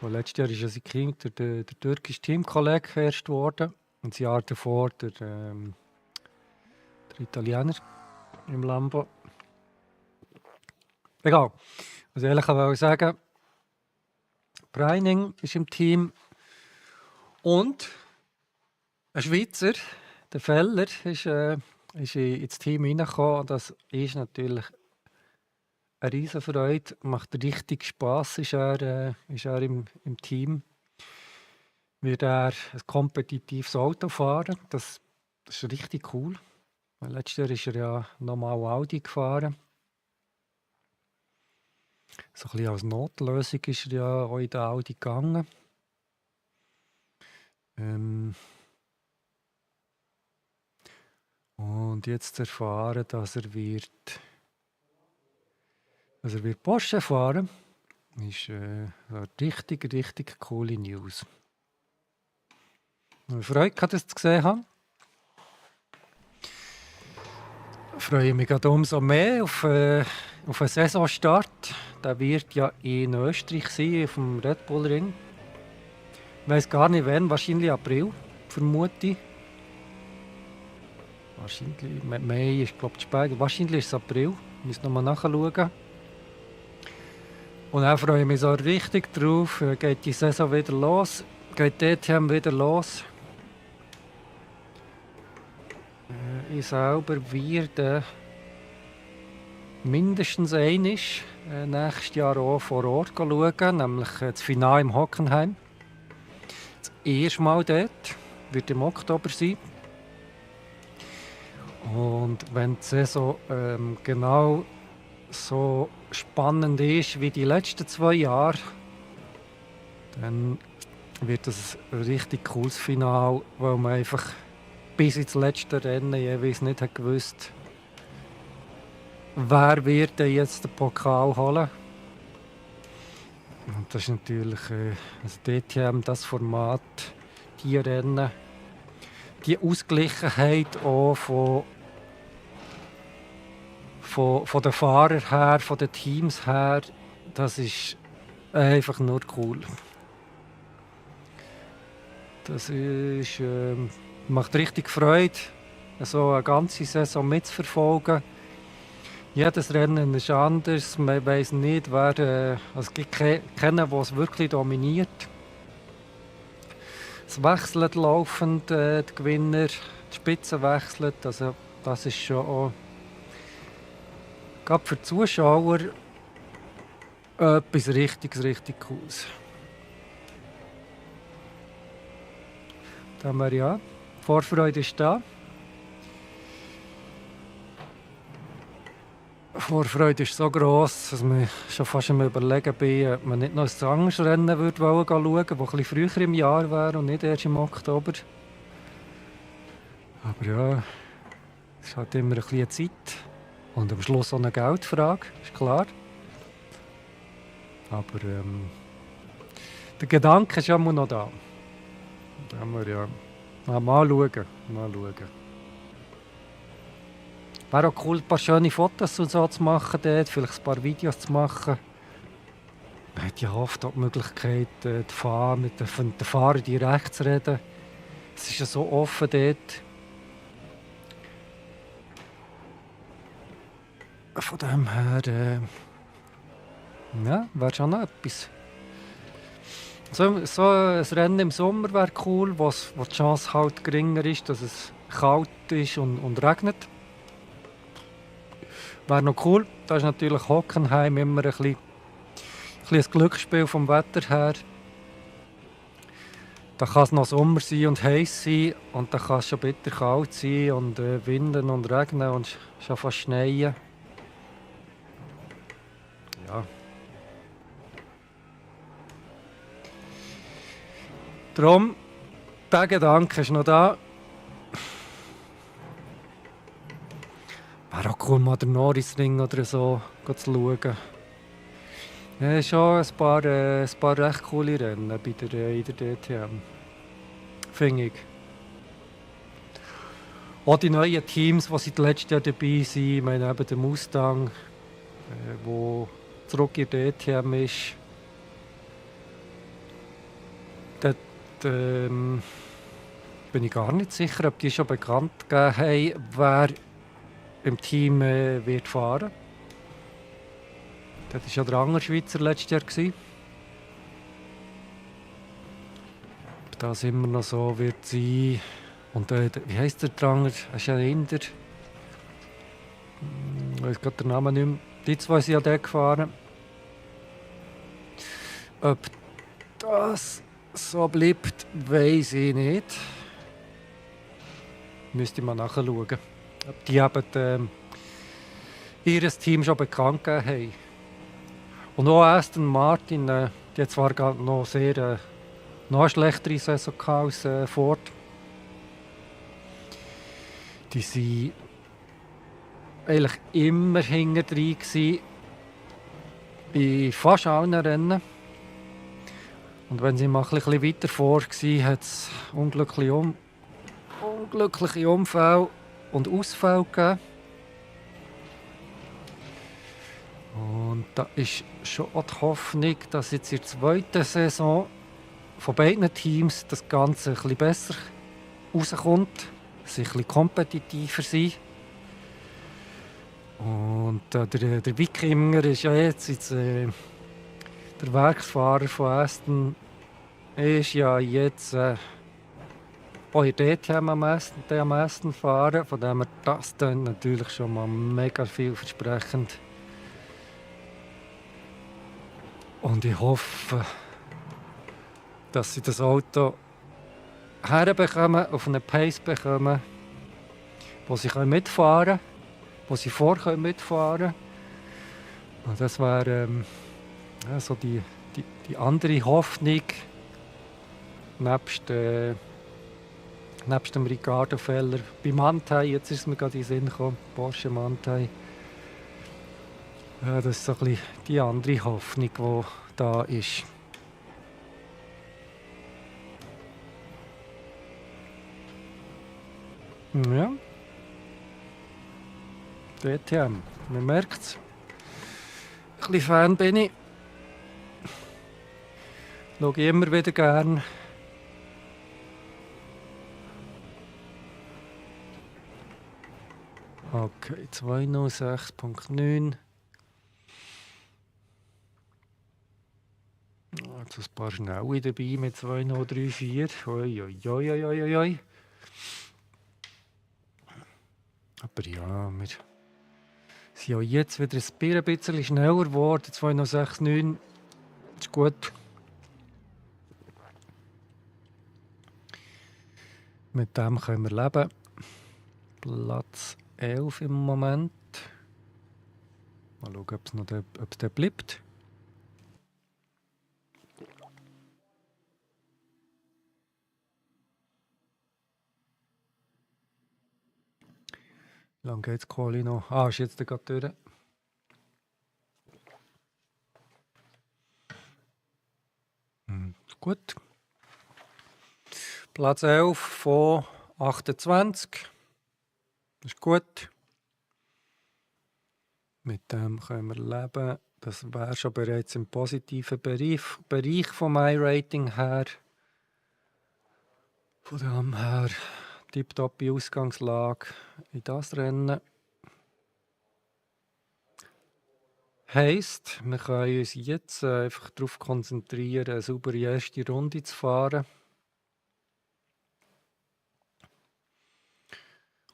Und letztes Jahr ist ja sein Kind der türkische Teamkollege erst geworden. Und das Jahr davor der Italiener im Lambo. Egal. Also ehrlich wollte ich sagen, Preining ist im Team und ein Schweizer, der Feller, ist ins Team reingekommen. Und das ist natürlich eine Riesenfreude. Macht richtig Spass, ist er im Team. Wird er ein kompetitives Auto fahren. Das ist richtig cool. Letztes Jahr ist er ja normal Audi gefahren. So ein bisschen als Notlösung ist er ja auch in den Audi gegangen. Und jetzt erfahren, dass er wird Porsche fahren. Ist eine richtig, richtig coole News. Ich freue mich, dass ich das gesehen habe. Ich freue mich gerade umso mehr auf einen Saisonstart. Der wird ja in Österreich sein, auf dem Red Bull Ring. Ich weiß gar nicht wann, wahrscheinlich April, vermute ich. Wahrscheinlich, Mai ist glaube ich spät, wahrscheinlich ist es April. Ich muss nochmal nachschauen. Und dann freue ich mich so richtig drauf. Geht die Saison wieder los, geht die DTM wieder los. Ich selber werde mindestens einmal nächstes Jahr auch vor Ort schauen, nämlich das Finale im Hockenheim. Das erste Mal dort, wird im Oktober sein. Und wenn die Saison genau so spannend ist wie die letzten 2 Jahre, dann wird das ein richtig cooles Finale, weil man einfach bis ins letzte Rennen jeweils nicht hat gewusst, wer wird denn jetzt den Pokal holen. Und das ist natürlich also DTM, das Format, die Rennen, die Ausgeglichenheit auch von den Fahrern her, von den Teams her, das ist einfach nur cool. Das ist, macht richtig Freude, so eine ganze Saison mitzuverfolgen. Jedes Rennen ist anders, man weiss nicht, wer, also es gibt keinen, der es wirklich dominiert. Es wechselt laufend, die Gewinner, die Spitzen wechseln, also das ist schon auch gerade für die Zuschauer etwas richtig Cooles. Da haben wir ja, die Vorfreude ist da. Die Vorfreude ist so gross, dass wir schon fast am Überlegen bin, ob man nicht noch ein anderes Rennen schauen würde, das ein bisschen früher im Jahr wäre und nicht erst im Oktober. Aber ja, es ist halt immer ein bisschen Zeit. Und am Schluss auch eine Geldfrage, ist klar. Aber der Gedanke ist immer noch da. Da haben wir ja mal schauen. Wäre auch cool, ein paar schöne Fotos und so zu machen dort, vielleicht ein paar Videos zu machen. Man hat ja oft auch die Möglichkeit, mit den Fahrern direkt zu reden. Es ist ja so offen dort. Von dem her, ja, wäre schon noch etwas. So ein Rennen im Sommer wäre cool, wo die Chance halt geringer ist, dass es kalt ist und regnet. Wäre noch cool. Da ist natürlich Hockenheim immer ein bisschen ein Glücksspiel vom Wetter her. Da kann es noch Sommer sein und heiß sein und da kann es schon bitter kalt sein und winden und regnen und schon fast schneien. Ja. Darum, der Gedanke ist noch da. Wäre auch cool, mal den Norrisring oder so zu schauen. Ja, schon ein paar recht coole Rennen in der DTM. Finde ich. Auch die neuen Teams, die seit letztem Jahr dabei sind, ich meine eben der Mustang, der zurück in der DTM ist. Dort bin ich gar nicht sicher, ob die schon bekannt gegeben haben, wer im Team wird fahren. Das war ja der andere Schweizer letztes Jahr. Ob das immer noch so wird sein. Und wie heisst der Dranger? Er ist ja ein Inder. Ich weiß gerade den Namen nicht mehr. Die zwei sind ja dort gefahren. Ob das so bleibt, weiss ich nicht. Müsste ich mal nachschauen. Ob die eben ihr Team schon bekannt gegeben haben. Und auch Aston Martin, die hat zwar noch sehr noch eine schlechtere Saison als Ford. Die waren eigentlich immer hinten drin gewesen. in fast allen Rennen. Und wenn sie mal ein bisschen weiter vor war, hat es unglückliche Unfälle und Ausfälle gegeben. Und da ist schon auch die Hoffnung, dass jetzt in der zweiten Saison von beiden Teams das Ganze ein bisschen besser rauskommt, dass sie ein bisschen kompetitiver sind. Und der Wikinger ist ja jetzt der Werksfahrer von Aston, ist ja jetzt auch in der DTM am Aston fahren. Von dem her, das klingt natürlich schon mal mega vielversprechend. Und ich hoffe, dass sie das Auto herbekommen, auf eine Pace bekommen, wo sie mitfahren können, wo sie mitfahren können. Und das wäre so die andere Hoffnung, nebst dem Ricardo Feller bei Manthey. Jetzt ist es mir gerade in den Sinn gekommen, Porsche Manthey. Ja, das ist so ein bisschen die andere Hoffnung, die da ist. Ja. DTM, man merkt es. Ein bisschen Fan bin ich. Schaue ich immer wieder gerne. Okay, 206.9. Jetzt ein paar Schnelle dabei mit 2034. Oi. Aber ja, wir sind ja jetzt wieder ein bisschen schneller geworden. 206.9 ist gut. Mit dem können wir leben. Platz 11 im Moment. Mal schauen, ob es der bleibt. Wie lange geht es Quali noch? Ist jetzt gerade durch. Gut. Platz 11 von 28. Das ist gut. Mit dem können wir leben. Das wäre schon bereits im positiven Bereich vom iRating her. Von dem her tipptoppe Ausgangslage in das Rennen. Heisst, wir können uns jetzt einfach darauf konzentrieren, eine saubere erste Runde zu fahren.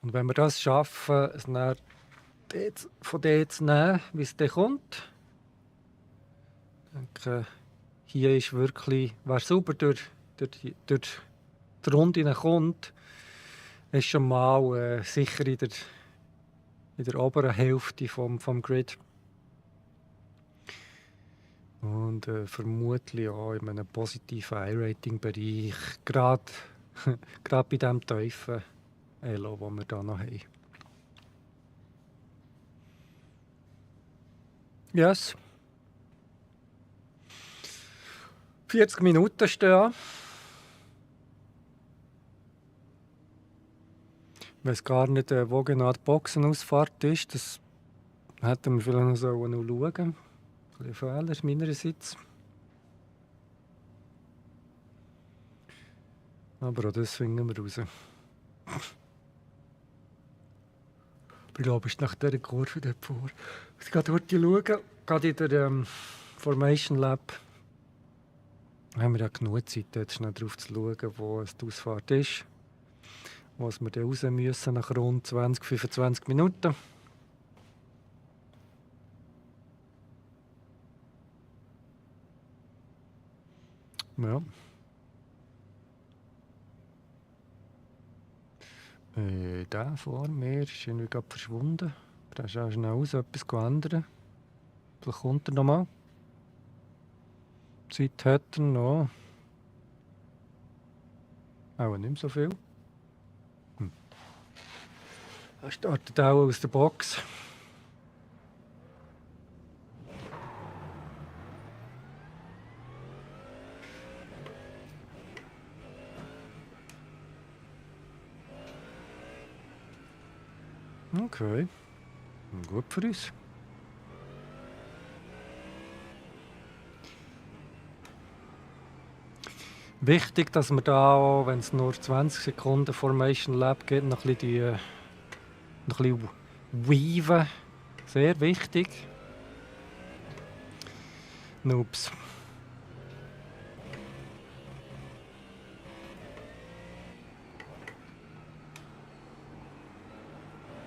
Und wenn wir das schaffen, es dann von dort zu nehmen, wie es dann kommt, denke, hier ist wirklich, wer sauber durch die Runde kommt, ist schon mal sicher in der oberen Hälfte vom Grid. Und vermutlich auch in einem positiven iRating-Bereich, gerade bei diesem tiefen Elo, das wir hier noch haben. Yes. 40 Minuten stehen. Ich weiß gar nicht, wo genau die Boxenausfahrt ist. Das hätten wir vielleicht noch schauen. Ein bisschen Fehler meinerseits. Aber auch das finden wir raus. Ich glaube, es ist nach dieser Kurve dort vor. Ich gehe dort schauen. Gerade in der Formation Lab haben wir ja genug Zeit, jetzt schnell drauf zu schauen, wo die Ausfahrt ist. Was wir dann raus müssen nach rund 20-25 Minuten. Ja. Der vor mir ist irgendwie gerade verschwunden. Da ist auch schnell aus, etwas ändern. Vielleicht kommt er nochmal. Zeit hat er noch. Auch nicht mehr so viel. Er startet auch aus der Box. Okay, gut für uns. Wichtig, dass wir da auch, wenn es nur 20 Sekunden Formation Lab gibt, noch ein bisschen, noch ein bisschen weaven. Sehr wichtig. Noobs.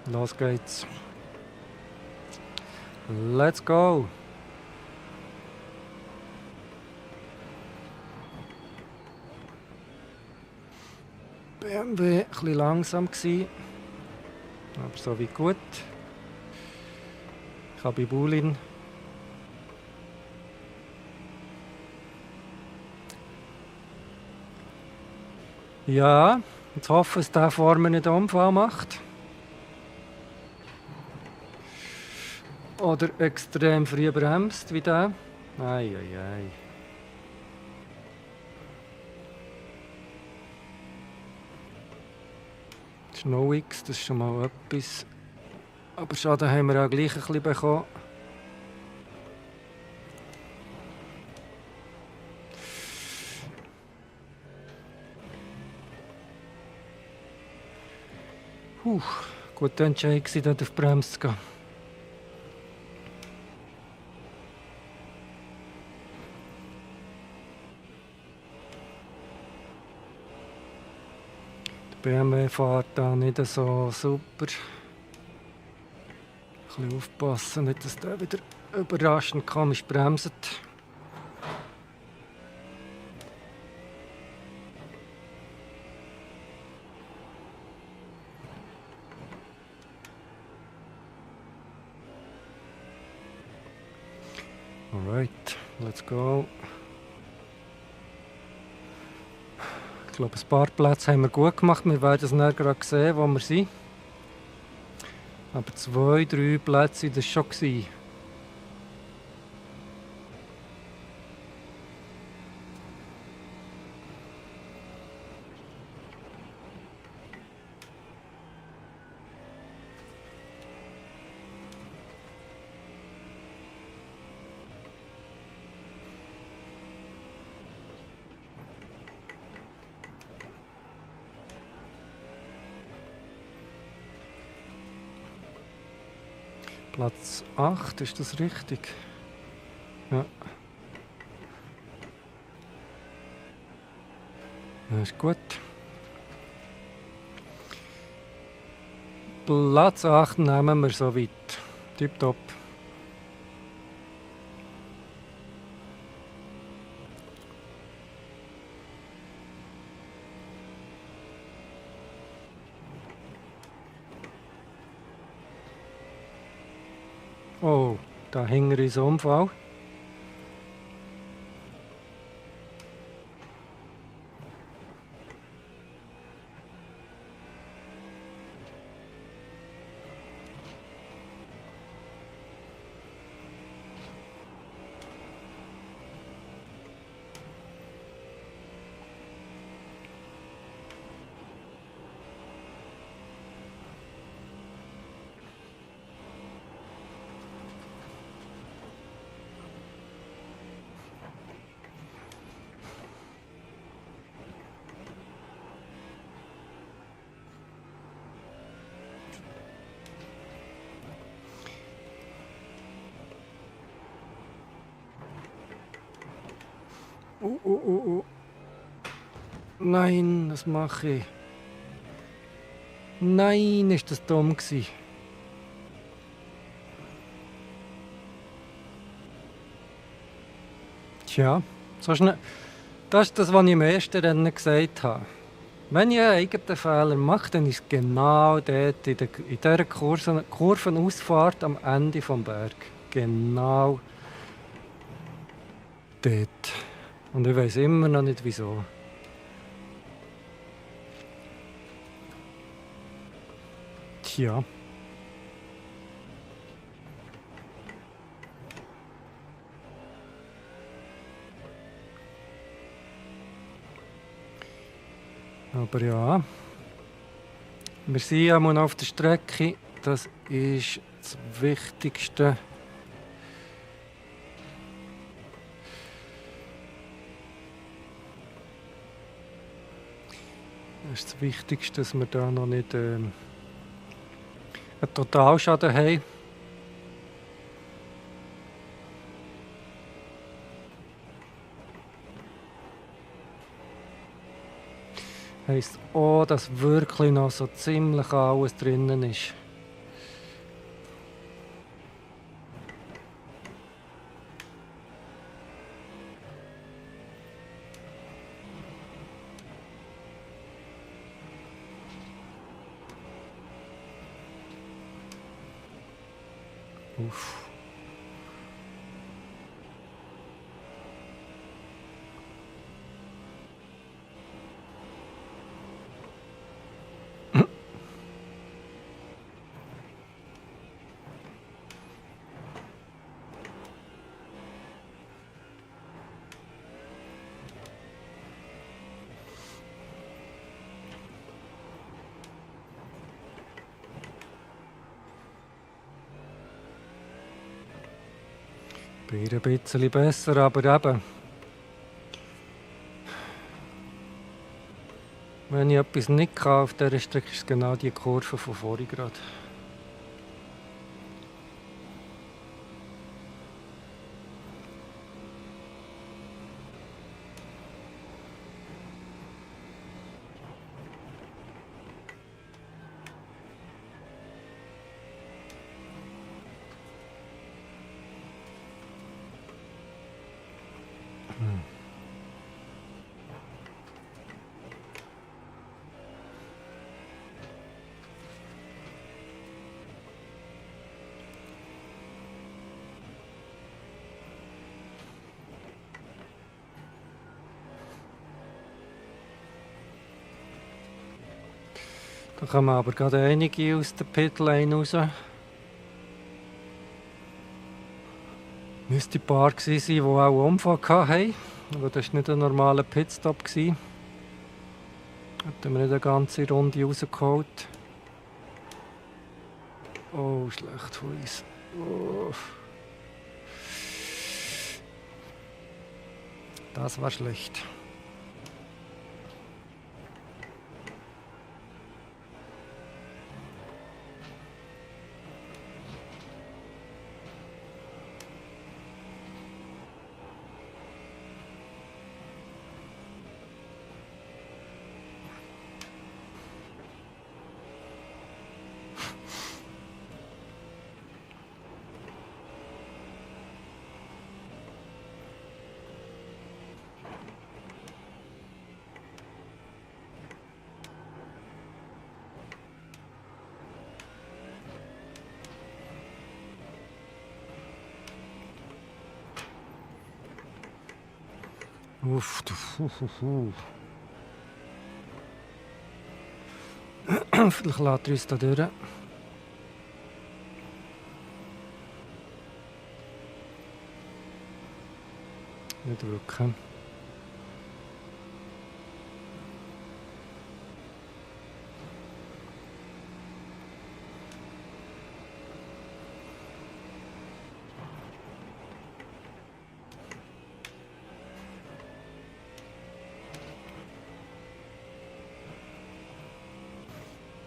Los geht's. Let's go. BMW ein bisschen langsam gsi, aber so wie gut. Ich habe Bulin. Ja, jetzt hoffe ich, dass der vorne nicht einen Unfall macht. Oder extrem früh bremst wie der. Ei. Das ist No X, das ist schon mal etwas. Aber Schaden haben wir auch gleich ein bisschen bekommen. Guter Entscheid gewesen, dort auf die Bremse zu gehen. Der BMW fährt da nicht so super. Ein bisschen aufpassen, nicht, dass der wieder überraschend komisch bremst. Alright, let's go. Ich glaube, ein paar Plätze haben wir gut gemacht. Wir werden es nachher gerade sehen, wo wir sind. Aber 2, 3 Plätze waren das schon gewesen. Platz 8, ist das richtig? Ja. Das ist gut. Platz 8 nehmen wir so weit. Tipptopp. Oh, da hinten ist ein Unfall. Oh. Nein, was mache ich? Nein, ist das dumm gewesen. Tja, so schnell. Das ist das, was ich im ersten Rennen gesagt habe. Wenn ich einen eigenen Fehler mache, dann ist es genau dort in dieser Kurvenausfahrt am Ende des Berg. Genau dort. Und ich weiß immer noch nicht wieso. Tja. Aber ja, wir sind ja mal auf der Strecke. das ist das Wichtigste. Das ist das Wichtigste, dass wir da noch nicht einen Totalschaden haben. Heisst auch, dass wirklich noch so ziemlich alles drinnen ist. Uff. Bin ein bisschen besser, aber eben, wenn ich etwas nicht kann auf dieser Strecke, ist es genau die Kurve von vorhin gerade. Da kommen aber gerade einige aus der Pitlane raus. Müsste ein paar gewesen sein, die auch einen Unfall hatten. Aber das war nicht ein normaler Pitstop. Hätten wir nicht eine ganze Runde rausgeholt. Oh, schlecht von uns. Oh. Das war schlecht. Uff, Vielleicht lässt er uns da durch. Nicht wirklich.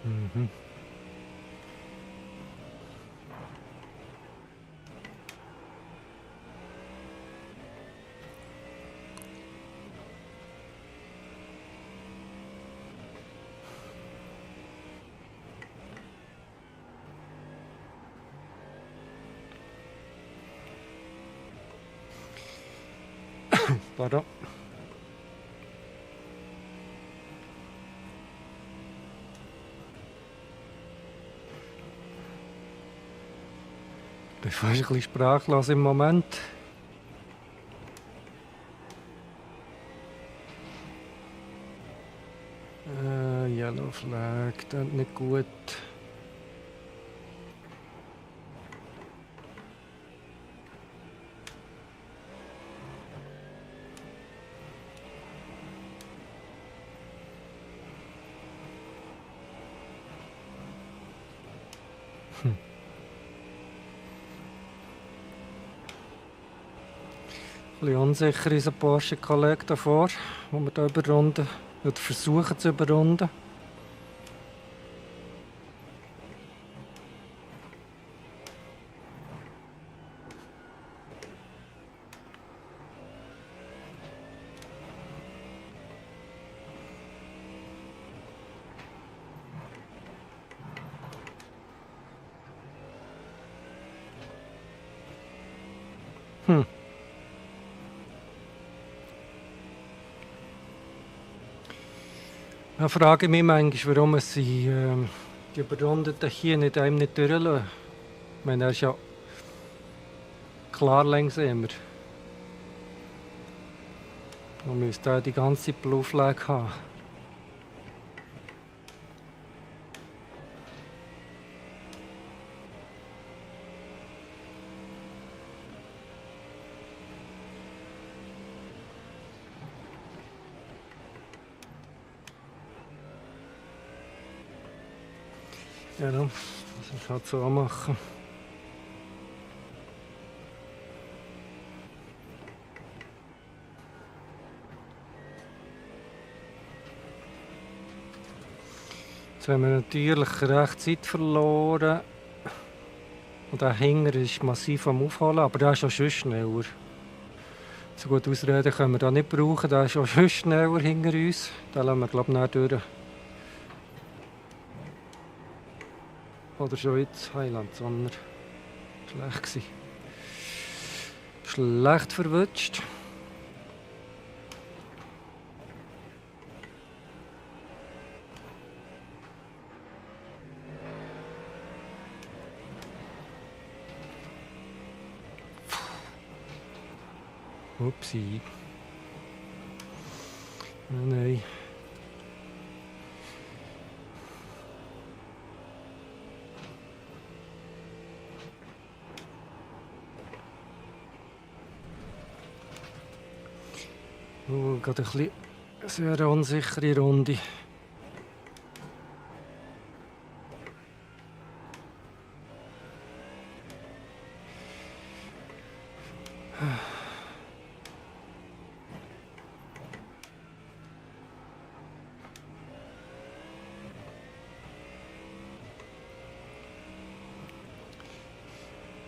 Mhm. Pardon. Ich bin fast ein bisschen sprachlos im Moment. Yellow Flag, das ist nicht gut. Ein bisschen unsicher unser Porsche-Kollege davor, wo wir hier überrunden oder versuchen zu überrunden. Da frage ich mich manchmal, warum sie die Überrundeten hier nicht einem nicht durchlassen. Ich meine, er ist ja klar langsamer. Man müsste auch die ganze Blauflage haben. Ja, das muss halt so machen. Jetzt haben wir natürlich recht Zeit verloren. Und der Hinger ist massiv am Aufholen, aber der ist auch schon schneller. So gut ausreden können wir da nicht brauchen, der ist auch schon schneller hinter uns. Den lassen wir, glaube ich, nicht durch. Oder schon jetzt Highland, sondern schlecht gewesen. Schlecht verwutscht. Upsi. Oh nein. Oh, gerade ein bisschen sehr unsichere Runde.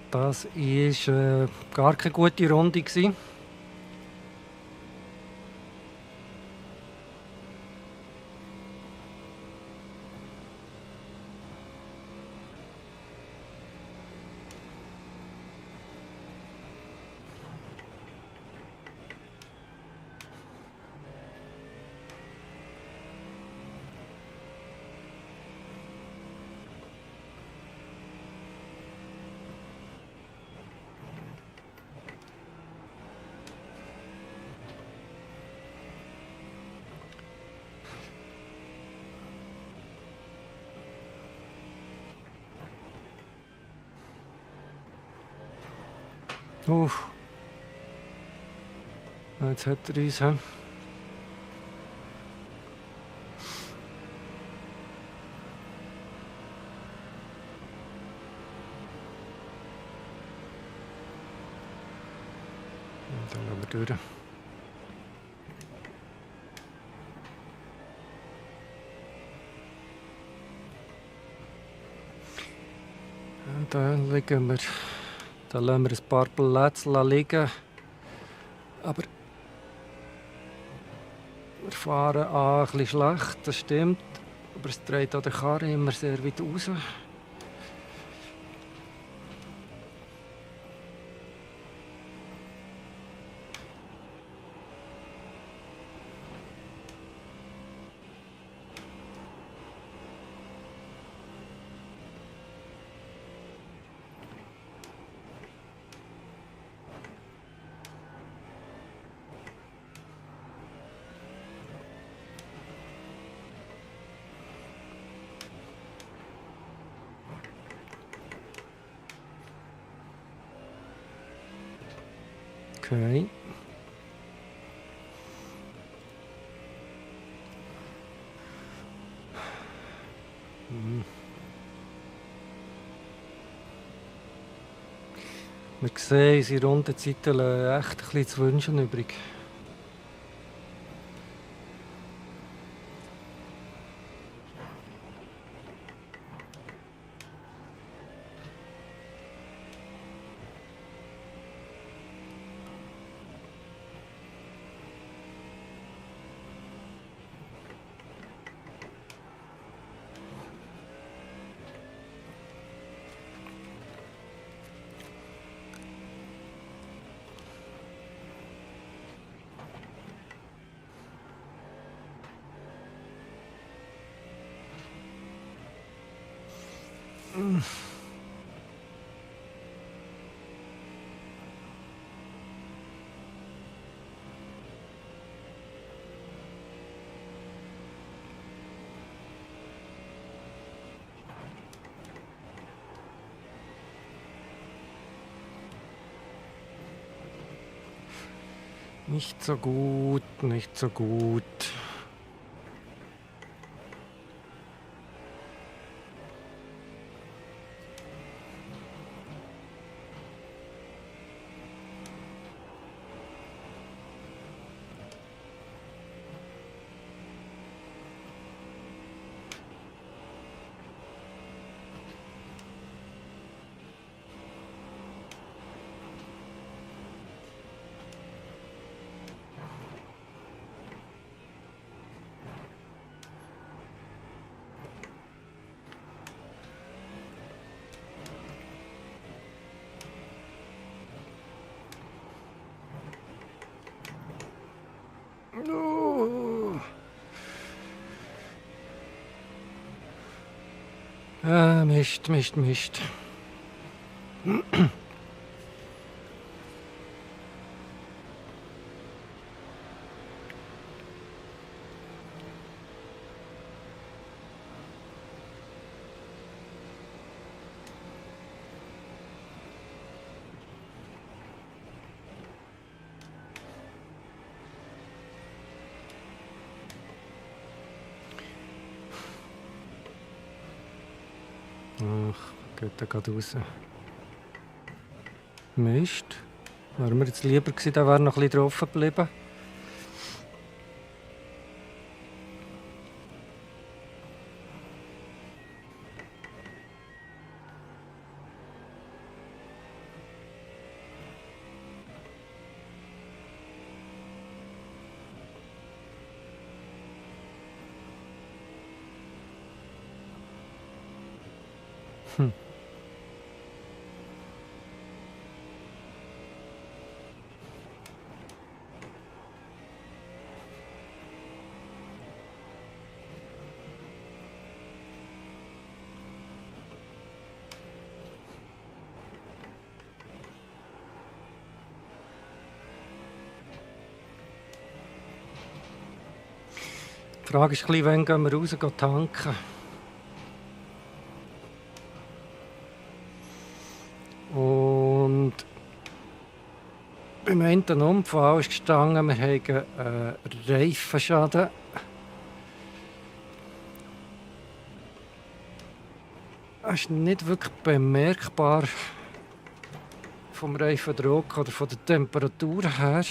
Das war gar keine gute Runde gewesen. Jetzt hat er uns. He? Dann gehen wir durch. Dann liegen wir. Dann lassen wir ein paar Plätze liegen. Aber wir fahren an ein bisschen schlecht, das stimmt. Aber es dreht an der Karre immer sehr weit raus. Okay. Wir sehen, unsere Rundenzeiten lassen echt ein bisschen zu wünschen übrig. Nicht so gut, nicht so gut. Oh. Mist, Mist, Mist. Ach, geht da gerade raus. Mist. Wäre mir jetzt lieber gewesen, da wäre noch ein bisschen drauf geblieben. Hm. Die Frage ist, wann gehen wir raus tanken? Und beim einen Unfall ist gestanden, wir haben einen Reifenschaden. Das ist nicht wirklich bemerkbar vom Reifendruck oder von der Temperatur her.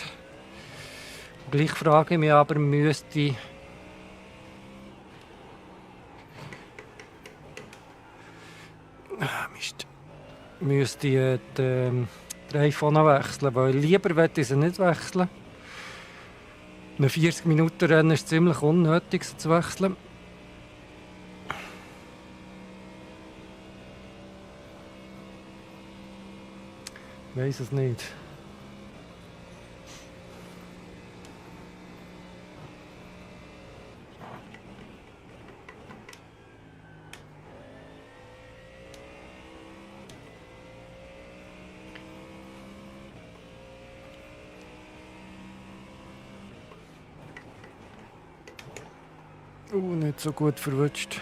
Und gleich frage ich mich aber, müsste ich die Reifen wechseln, weil lieber möchte ich sie nicht wechseln. Ein 40-Minuten-Rennen ist ziemlich unnötig, sie zu wechseln. Ich weiss es nicht. Nicht so gut verwutscht.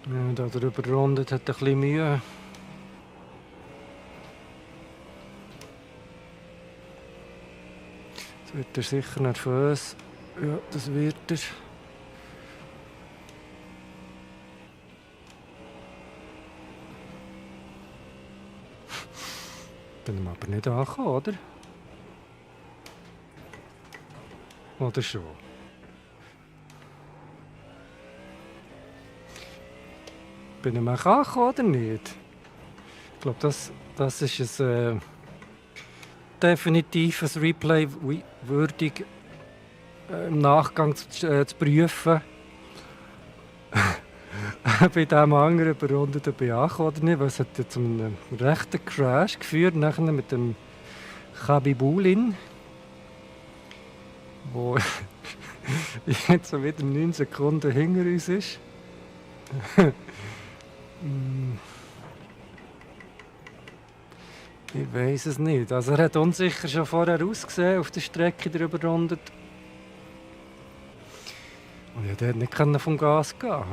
Ja, da der überrundet hat ein bisschen Mühe. Jetzt wird er sicher nervös. Ja, das wird er. Bin ihm aber nicht angekommen, oder? Oder schon? Bin ich auch angekommen oder nicht? Ich glaube, das ist ein definitiv ein Replay würdig im Nachgang zu prüfen. Bei diesem anderen berundeten bin ich angekommen oder nicht, weil es hat ja zu einem rechten Crash geführt, nachher mit dem Khabibulin, wo jetzt so wieder 9 Sekunden hinter uns ist. Ich weiß es nicht. Also er hat unsicher schon vorher ausgesehen auf der Strecke der Überrundet. Und ich konnte nicht vom Gas gehen.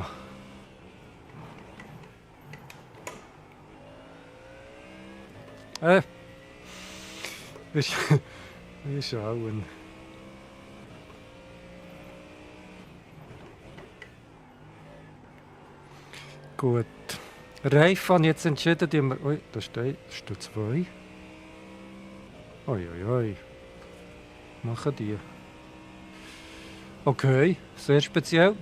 Wir schauen. Gut. Reifen habe ich jetzt entschieden, die wir... Ui, da steht 2. Oi. Machen die. Okay, sehr speziell.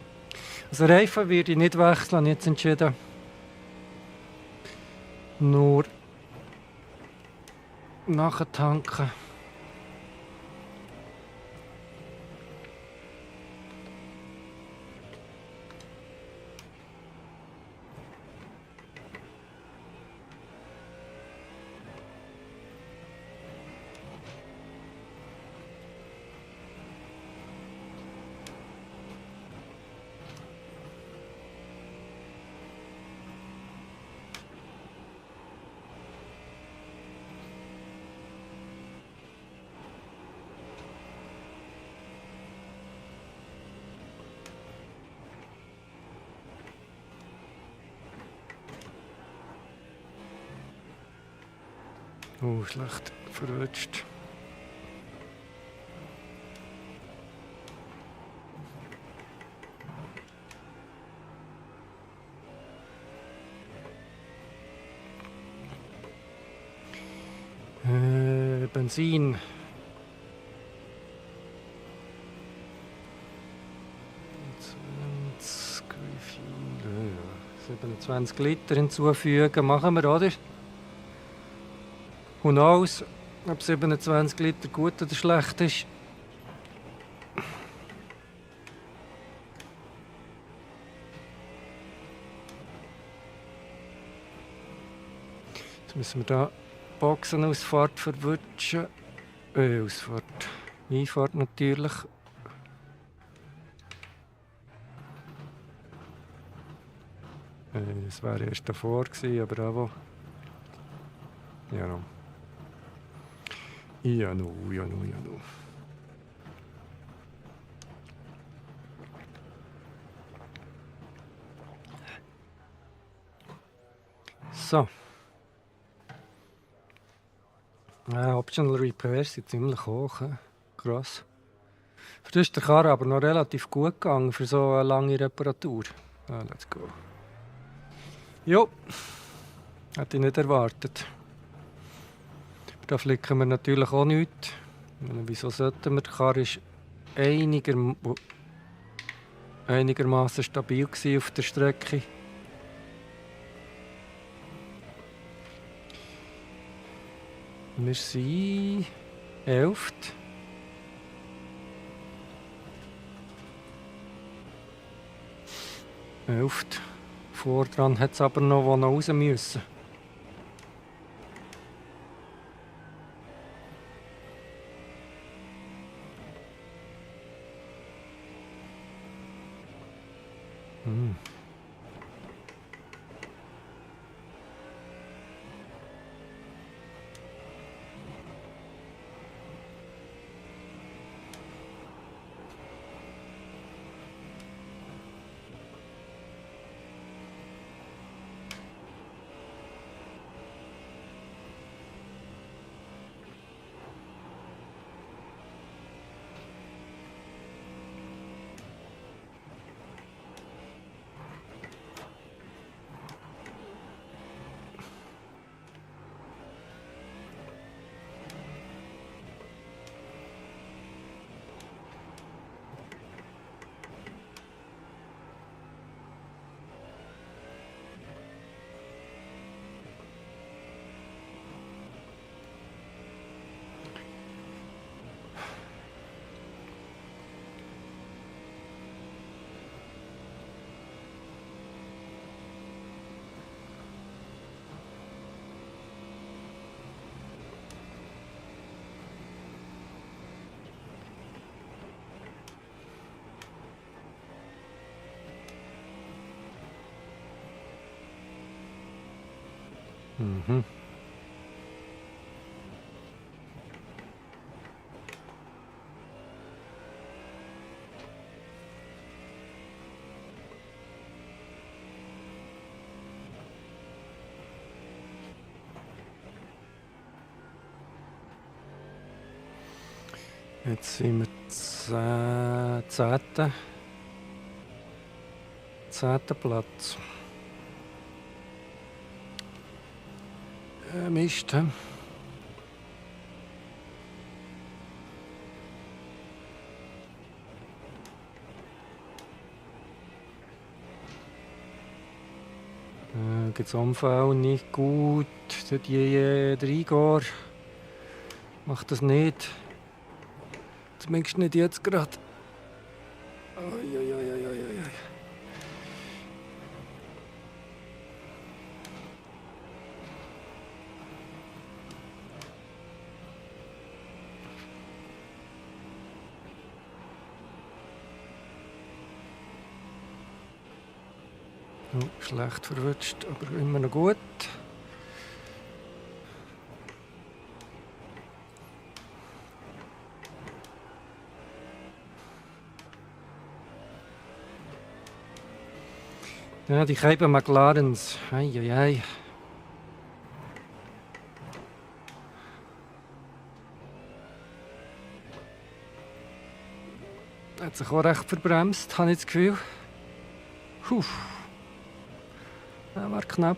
Also Reifen werde ich nicht wechseln, habe ich jetzt entschieden. Nur nachtanken. Oh, schlecht verrutscht. Benzin. 27 Liter hinzufügen, machen wir, oder? Who knows, ob 27 Liter gut oder schlecht ist. Jetzt müssen wir da Boxenausfahrt verwutschen. Ausfahrt. Einfahrt natürlich. Das wäre erst davor gewesen, aber auch. Ja, no. Ja, no. So. Optional Repairs sind ziemlich hoch. Krass. Für das ist der Karre aber noch relativ gut gegangen für so eine lange Reparatur. Let's go. Jo, hätte ich nicht erwartet. Da flicken wir natürlich auch nichts. Wieso sollten wir? Die Karre war einigermaßen stabil auf der Strecke. Wir sind 11. Vordran hat es aber noch, wo noch raus müssen. Mhm. Jetzt sind wir 10. Platz. Mist. Hä? Gibt es Unfall nicht gut. Der Igor macht das nicht. Zumindest nicht jetzt gerade. Uiuiuiuiui. Oh, schlecht verwutscht, aber immer noch gut. Ja, die Scheiben McLarens. Eieiei. Hat sich auch recht verbremst, habe ich das Gefühl. Puh. Das war knapp.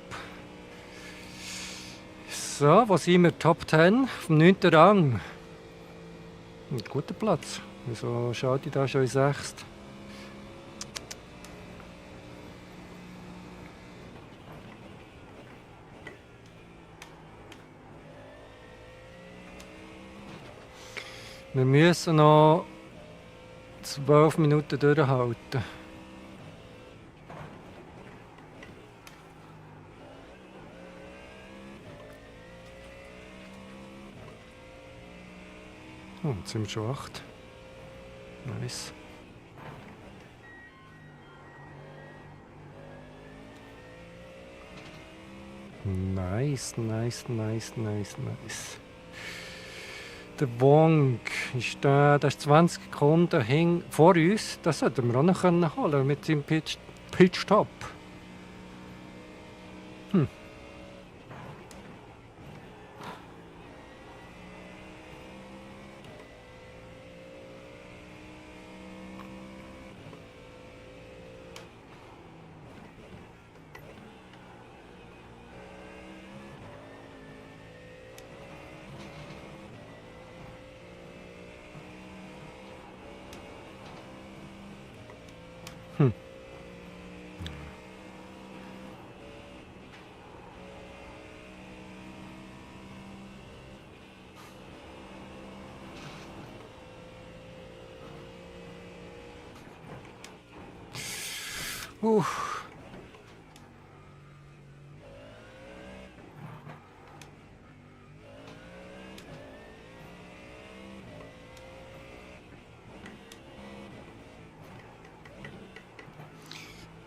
So, wo sind wir? Top 10 auf dem 9. Rang. Ein guter Platz. Wieso schaut ich da schon in 6? Wir müssen noch 12 Minuten durchhalten. Oh, jetzt sind wir schon 8. Nice. Nice. Der Wong ist da, der ist 20 Sekunden vor uns. Das sollten wir auch noch holen können mit seinem Pitstop.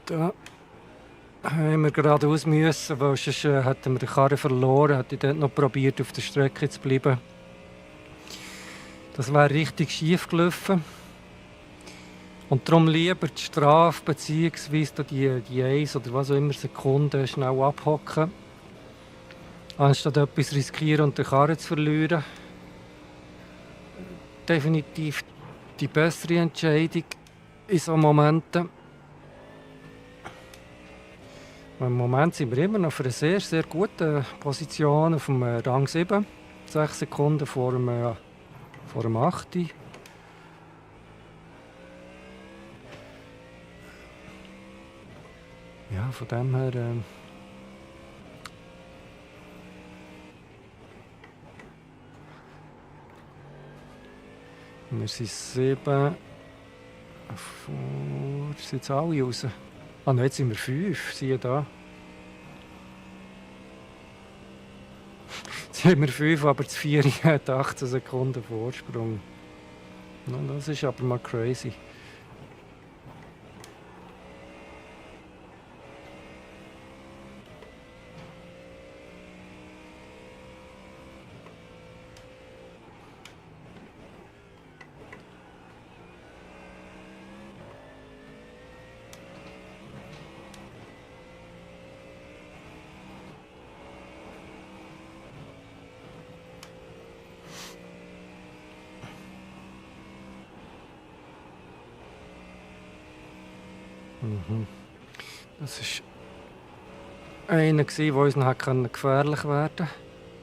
Da haben wir geradeaus müssen, weil sonst hätten wir den Karren verloren. Hätte ich dort noch probiert, auf der Strecke zu bleiben. Das wäre richtig schief gelaufen. Und darum lieber die Strafe bzw. die 1 oder was auch immer Sekunden schnell abhocken, anstatt etwas riskieren und den Karren zu verlieren. Definitiv die bessere Entscheidung in solchen Momenten. Im Moment sind wir immer noch auf einer sehr, sehr guten Position auf dem Rang 7. 6 Sekunden vor dem 8. Ja, von dem her... wir sind 7 vor... Sind jetzt alle raus? Ah, nein, jetzt sind wir 5, siehe da. Jetzt sind wir 5, aber das 4 hat 18 Sekunden Vorsprung. No, das ist aber mal crazy. Mhm. Das war einer, der uns noch gefährlich werden konnte.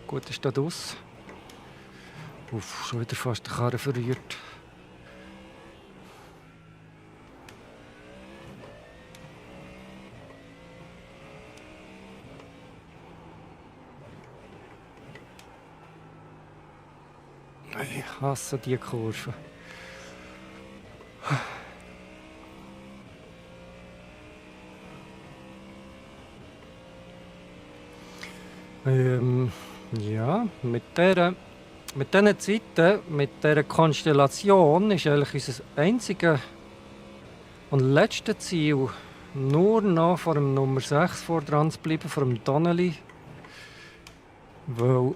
Gut, ist da draus. Uff, schon wieder fast die Karre verrührt. Ich hasse diese Kurve. Ja, mit diesen Zeiten, mit dieser Konstellation ist eigentlich unser einziges und letztes Ziel, nur noch vor dem Nummer 6 vor dran zu bleiben, vor dem Donnelly. Weil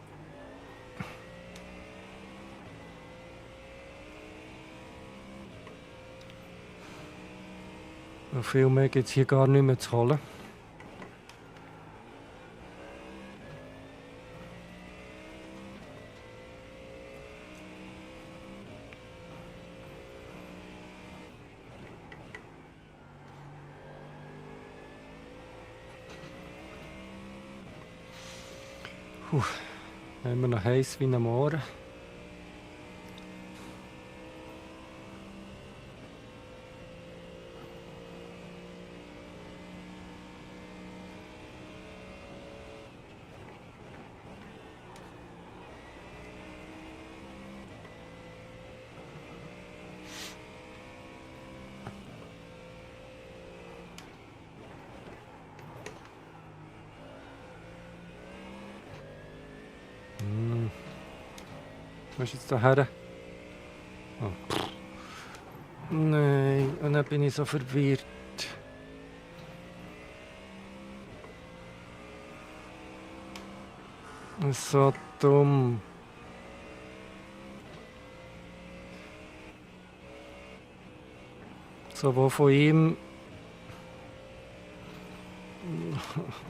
viel mehr gibt es hier gar nicht mehr zu holen. Immer noch heiß wie am Morgen. Was ist jetzt daher? Oh. Nein, und dann bin ich so verwirrt. So dumm. Sowohl von ihm,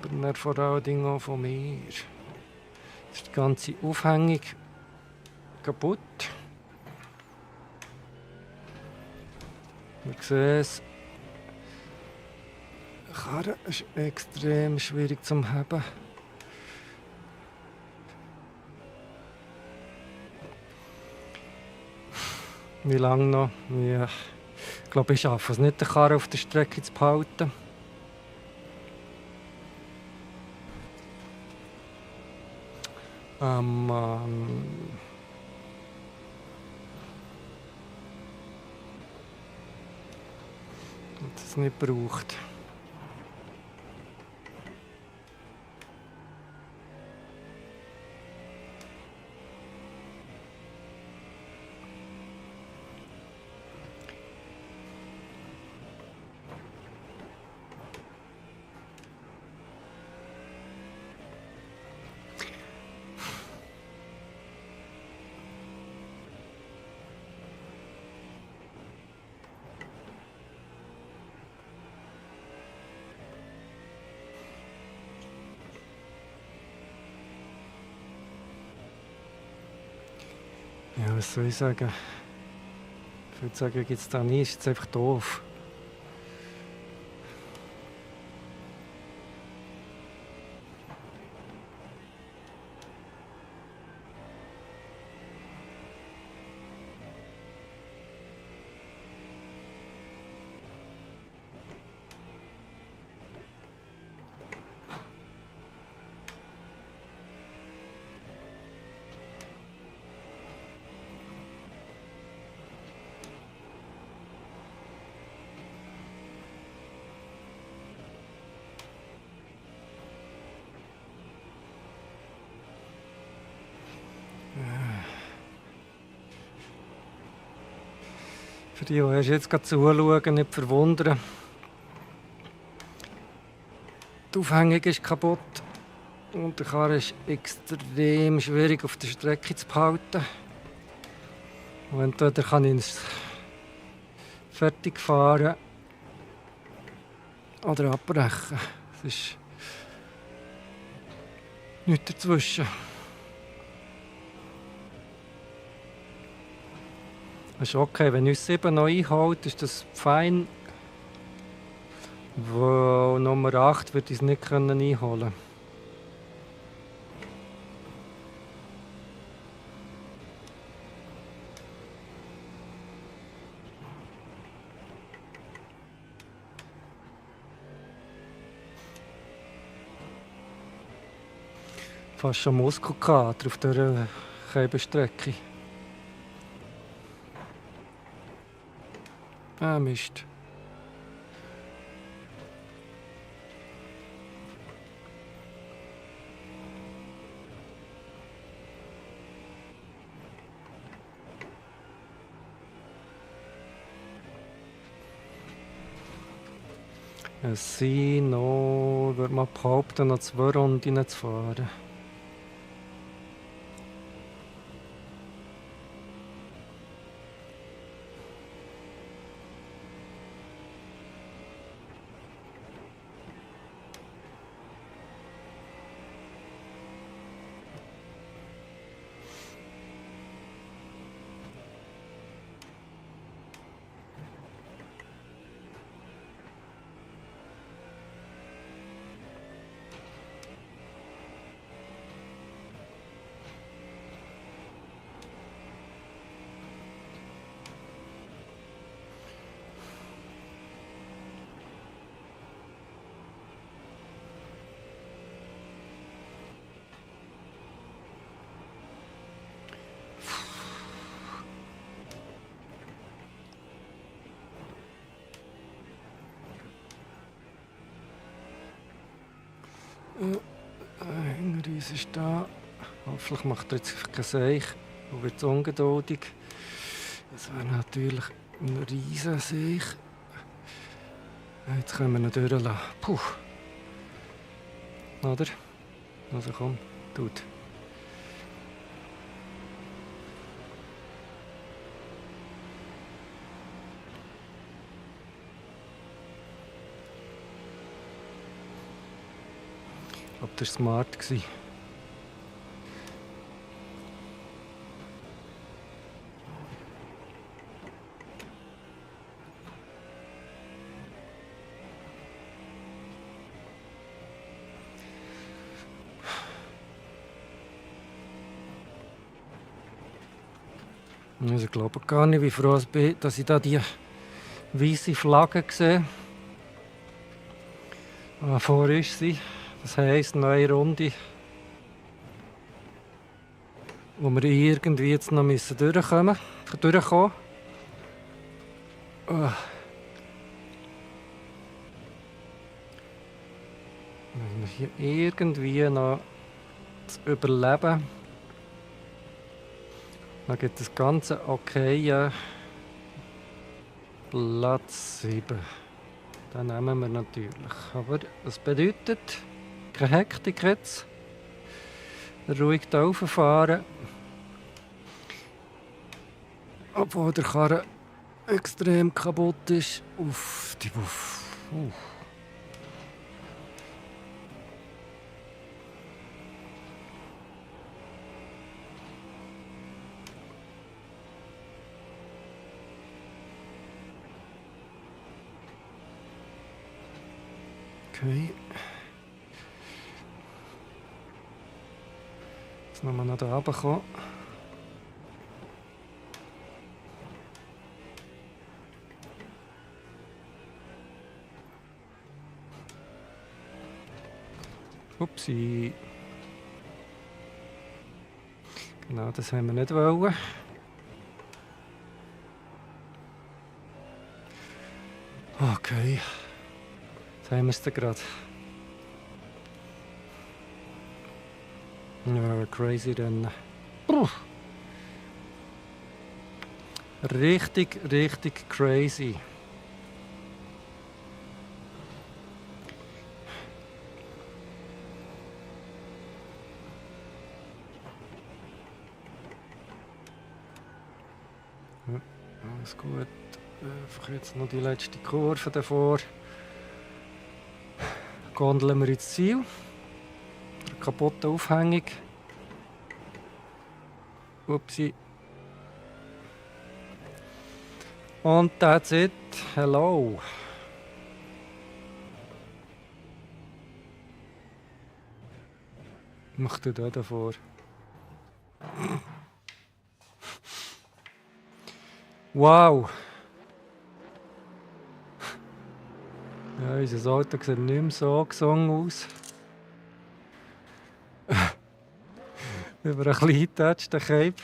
aber dann vor allen Dingen auch von mir. Jetzt ist die ganze Aufhängung kaputt. Wir sehen es. Die Karre ist extrem schwierig zu heben. Wie lange noch? Ja. Ich glaube, ich schaffe es nicht, die Karre auf der Strecke zu behalten. Mann. Das es nicht braucht. Ja, was soll ich sagen? Ich würde sagen, gibt es da nicht, ist jetzt einfach doof. Für die, die jetzt gerade zuschauen, nicht verwundern. Die Aufhängung ist kaputt und der Karre ist extrem schwierig auf der Strecke zu behalten. Und entweder kann ich es fertig fahren oder abbrechen. Es ist nichts dazwischen. Das ist okay, wenn uns 7 noch einholt, ist das fein. Wo Nummer 8 wird es nicht einholen können. Fast schon Muskelkater auf dieser Käbenstrecke. Ah, Mist. Es sind noch, würde man behaupten, noch 2 Runden zu fahren. Hinweis ist da. Hoffentlich macht er jetzt kein Seich und wird ungeduldig. Das wäre natürlich ein riesen Seich. Jetzt können wir ihn durchlassen. Puh. Oder? Also komm, tut. Ich glaube, das war smart. Also ich glaube gar nicht, wie froh ich bin, dass ich da die weiße Flagge sehe. Vor ist sie. Das heisst, neue Runde, wo wir irgendwie jetzt noch durchkommen müssen. Wenn wir hier irgendwie noch zu überleben, dann gibt es ganz okay Platz 7. Den nehmen wir natürlich. Aber das bedeutet, keine Hektik jetzt. Ruhig da rauffahren. Obwohl der Karren extrem kaputt ist. Uff, die Buff. Okay. Jetzt müssen wir noch da runterkommen. Upsi. Genau, das haben wir nicht wollen. Okay. Jetzt haben wir es gerade. Ja, crazy Rennen. Richtig, richtig crazy. Ja, alles gut. Einfach jetzt noch die letzte Kurve davor. Gondeln wir ins Ziel. Eine kaputte Aufhängung. Upsi. Und that's it. Hello. Mach dir da davor. Wow! Ja, unser Auto sieht nicht mehr so gesungen aus. Über einen kleinen eingetatschten Cape.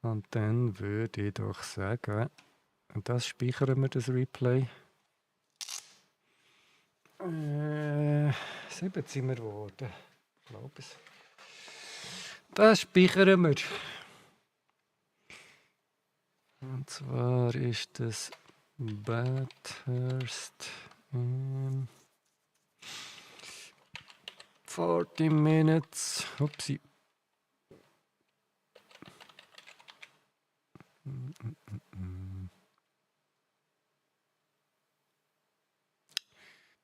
Und dann würde ich doch sagen, und das speichern wir, das Replay. 7 sind wir geworden. Ich glaube es. Das speichern wir. Und zwar ist das Bathurst 40 minutes. Upsi.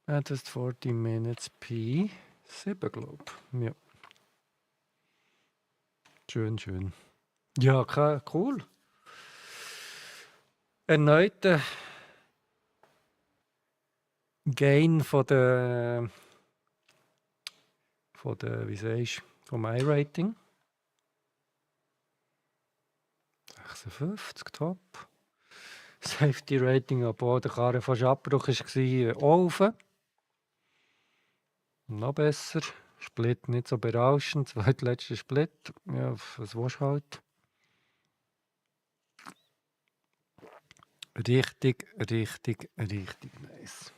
Bathurst 40 minutes P 7, glaube ich. Ja. Schön, schön. Ja, cool. Erneuter Gain von der wie sagst du, vom iRating. 56, top. Safety Rating, obwohl der Karre fast Abbruch war, offen. Noch besser. Split nicht so berauschend. Zweitletzter Split. Ja, was willst du halt? Richtig nice.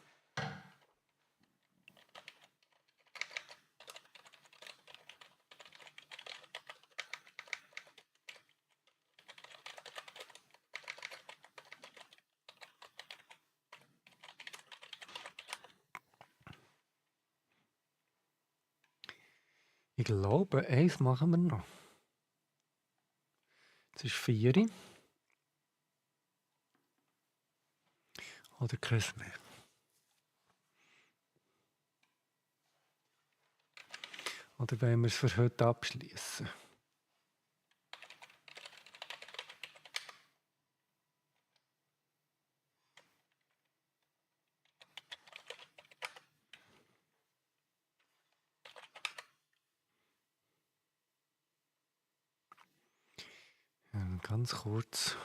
Ich glaube, eins machen wir noch. Es ist 4. Oder keins mehr. Oder wollen wir es für heute abschließen? Ganz kurz.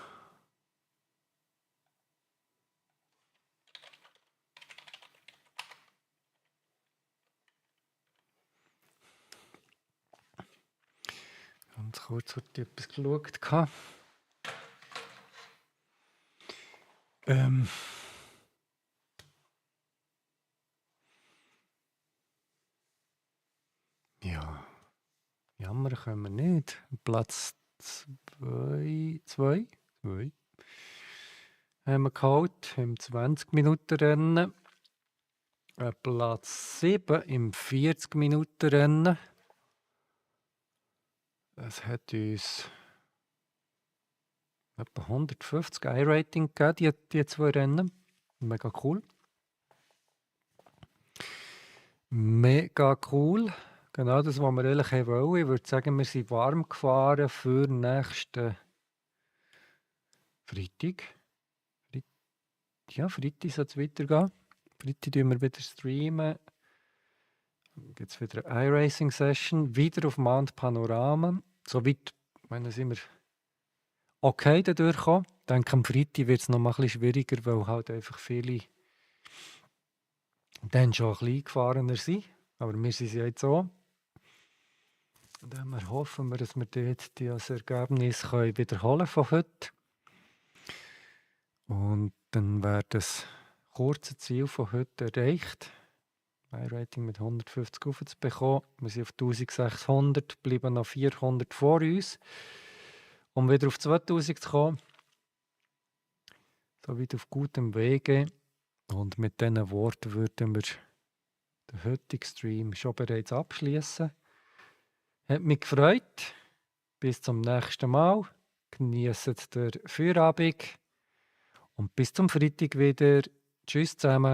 Ganz kurz habe ich etwas geschaut. Ja, jammern können wir nicht. Platz 2 haben wir geholt im 20-Minuten-Rennen. Platz 7 im 40-Minuten-Rennen. Es hat uns etwa 150 iRating gegeben, die 2 Rennen. Mega cool. Mega cool. Genau das, was wir eigentlich wollen. Ich würde sagen, wir sind warm gefahren für nächsten Freitag. Ja, Freitag soll es weitergehen. Freitag streamen wir wieder. Streamen. Gibt es wieder eine iRacing-Session. Wieder auf Mount Panorama. Soweit sind wir okay da durchgekommen. Ich denke, am Freitag wird es noch mal ein bisschen schwieriger, weil halt einfach viele dann schon ein bisschen eingefahrener sind. Aber wir sind ja jetzt auch. Und dann hoffen wir, dass wir dort das Ergebnis wiederholen von heute. Und dann wäre das kurze Ziel von heute erreicht. iRating mit 150 aufzubekommen. Wir sind auf 1600, bleiben noch 400 vor uns. Um wieder auf 2000 zu kommen. So weit auf gutem Wege. Und mit diesen Worten würden wir den heutigen Stream schon bereits abschließen. Hat mich gefreut. Bis zum nächsten Mal. Genießt den Feierabend. Und bis zum Freitag wieder. Tschüss zusammen.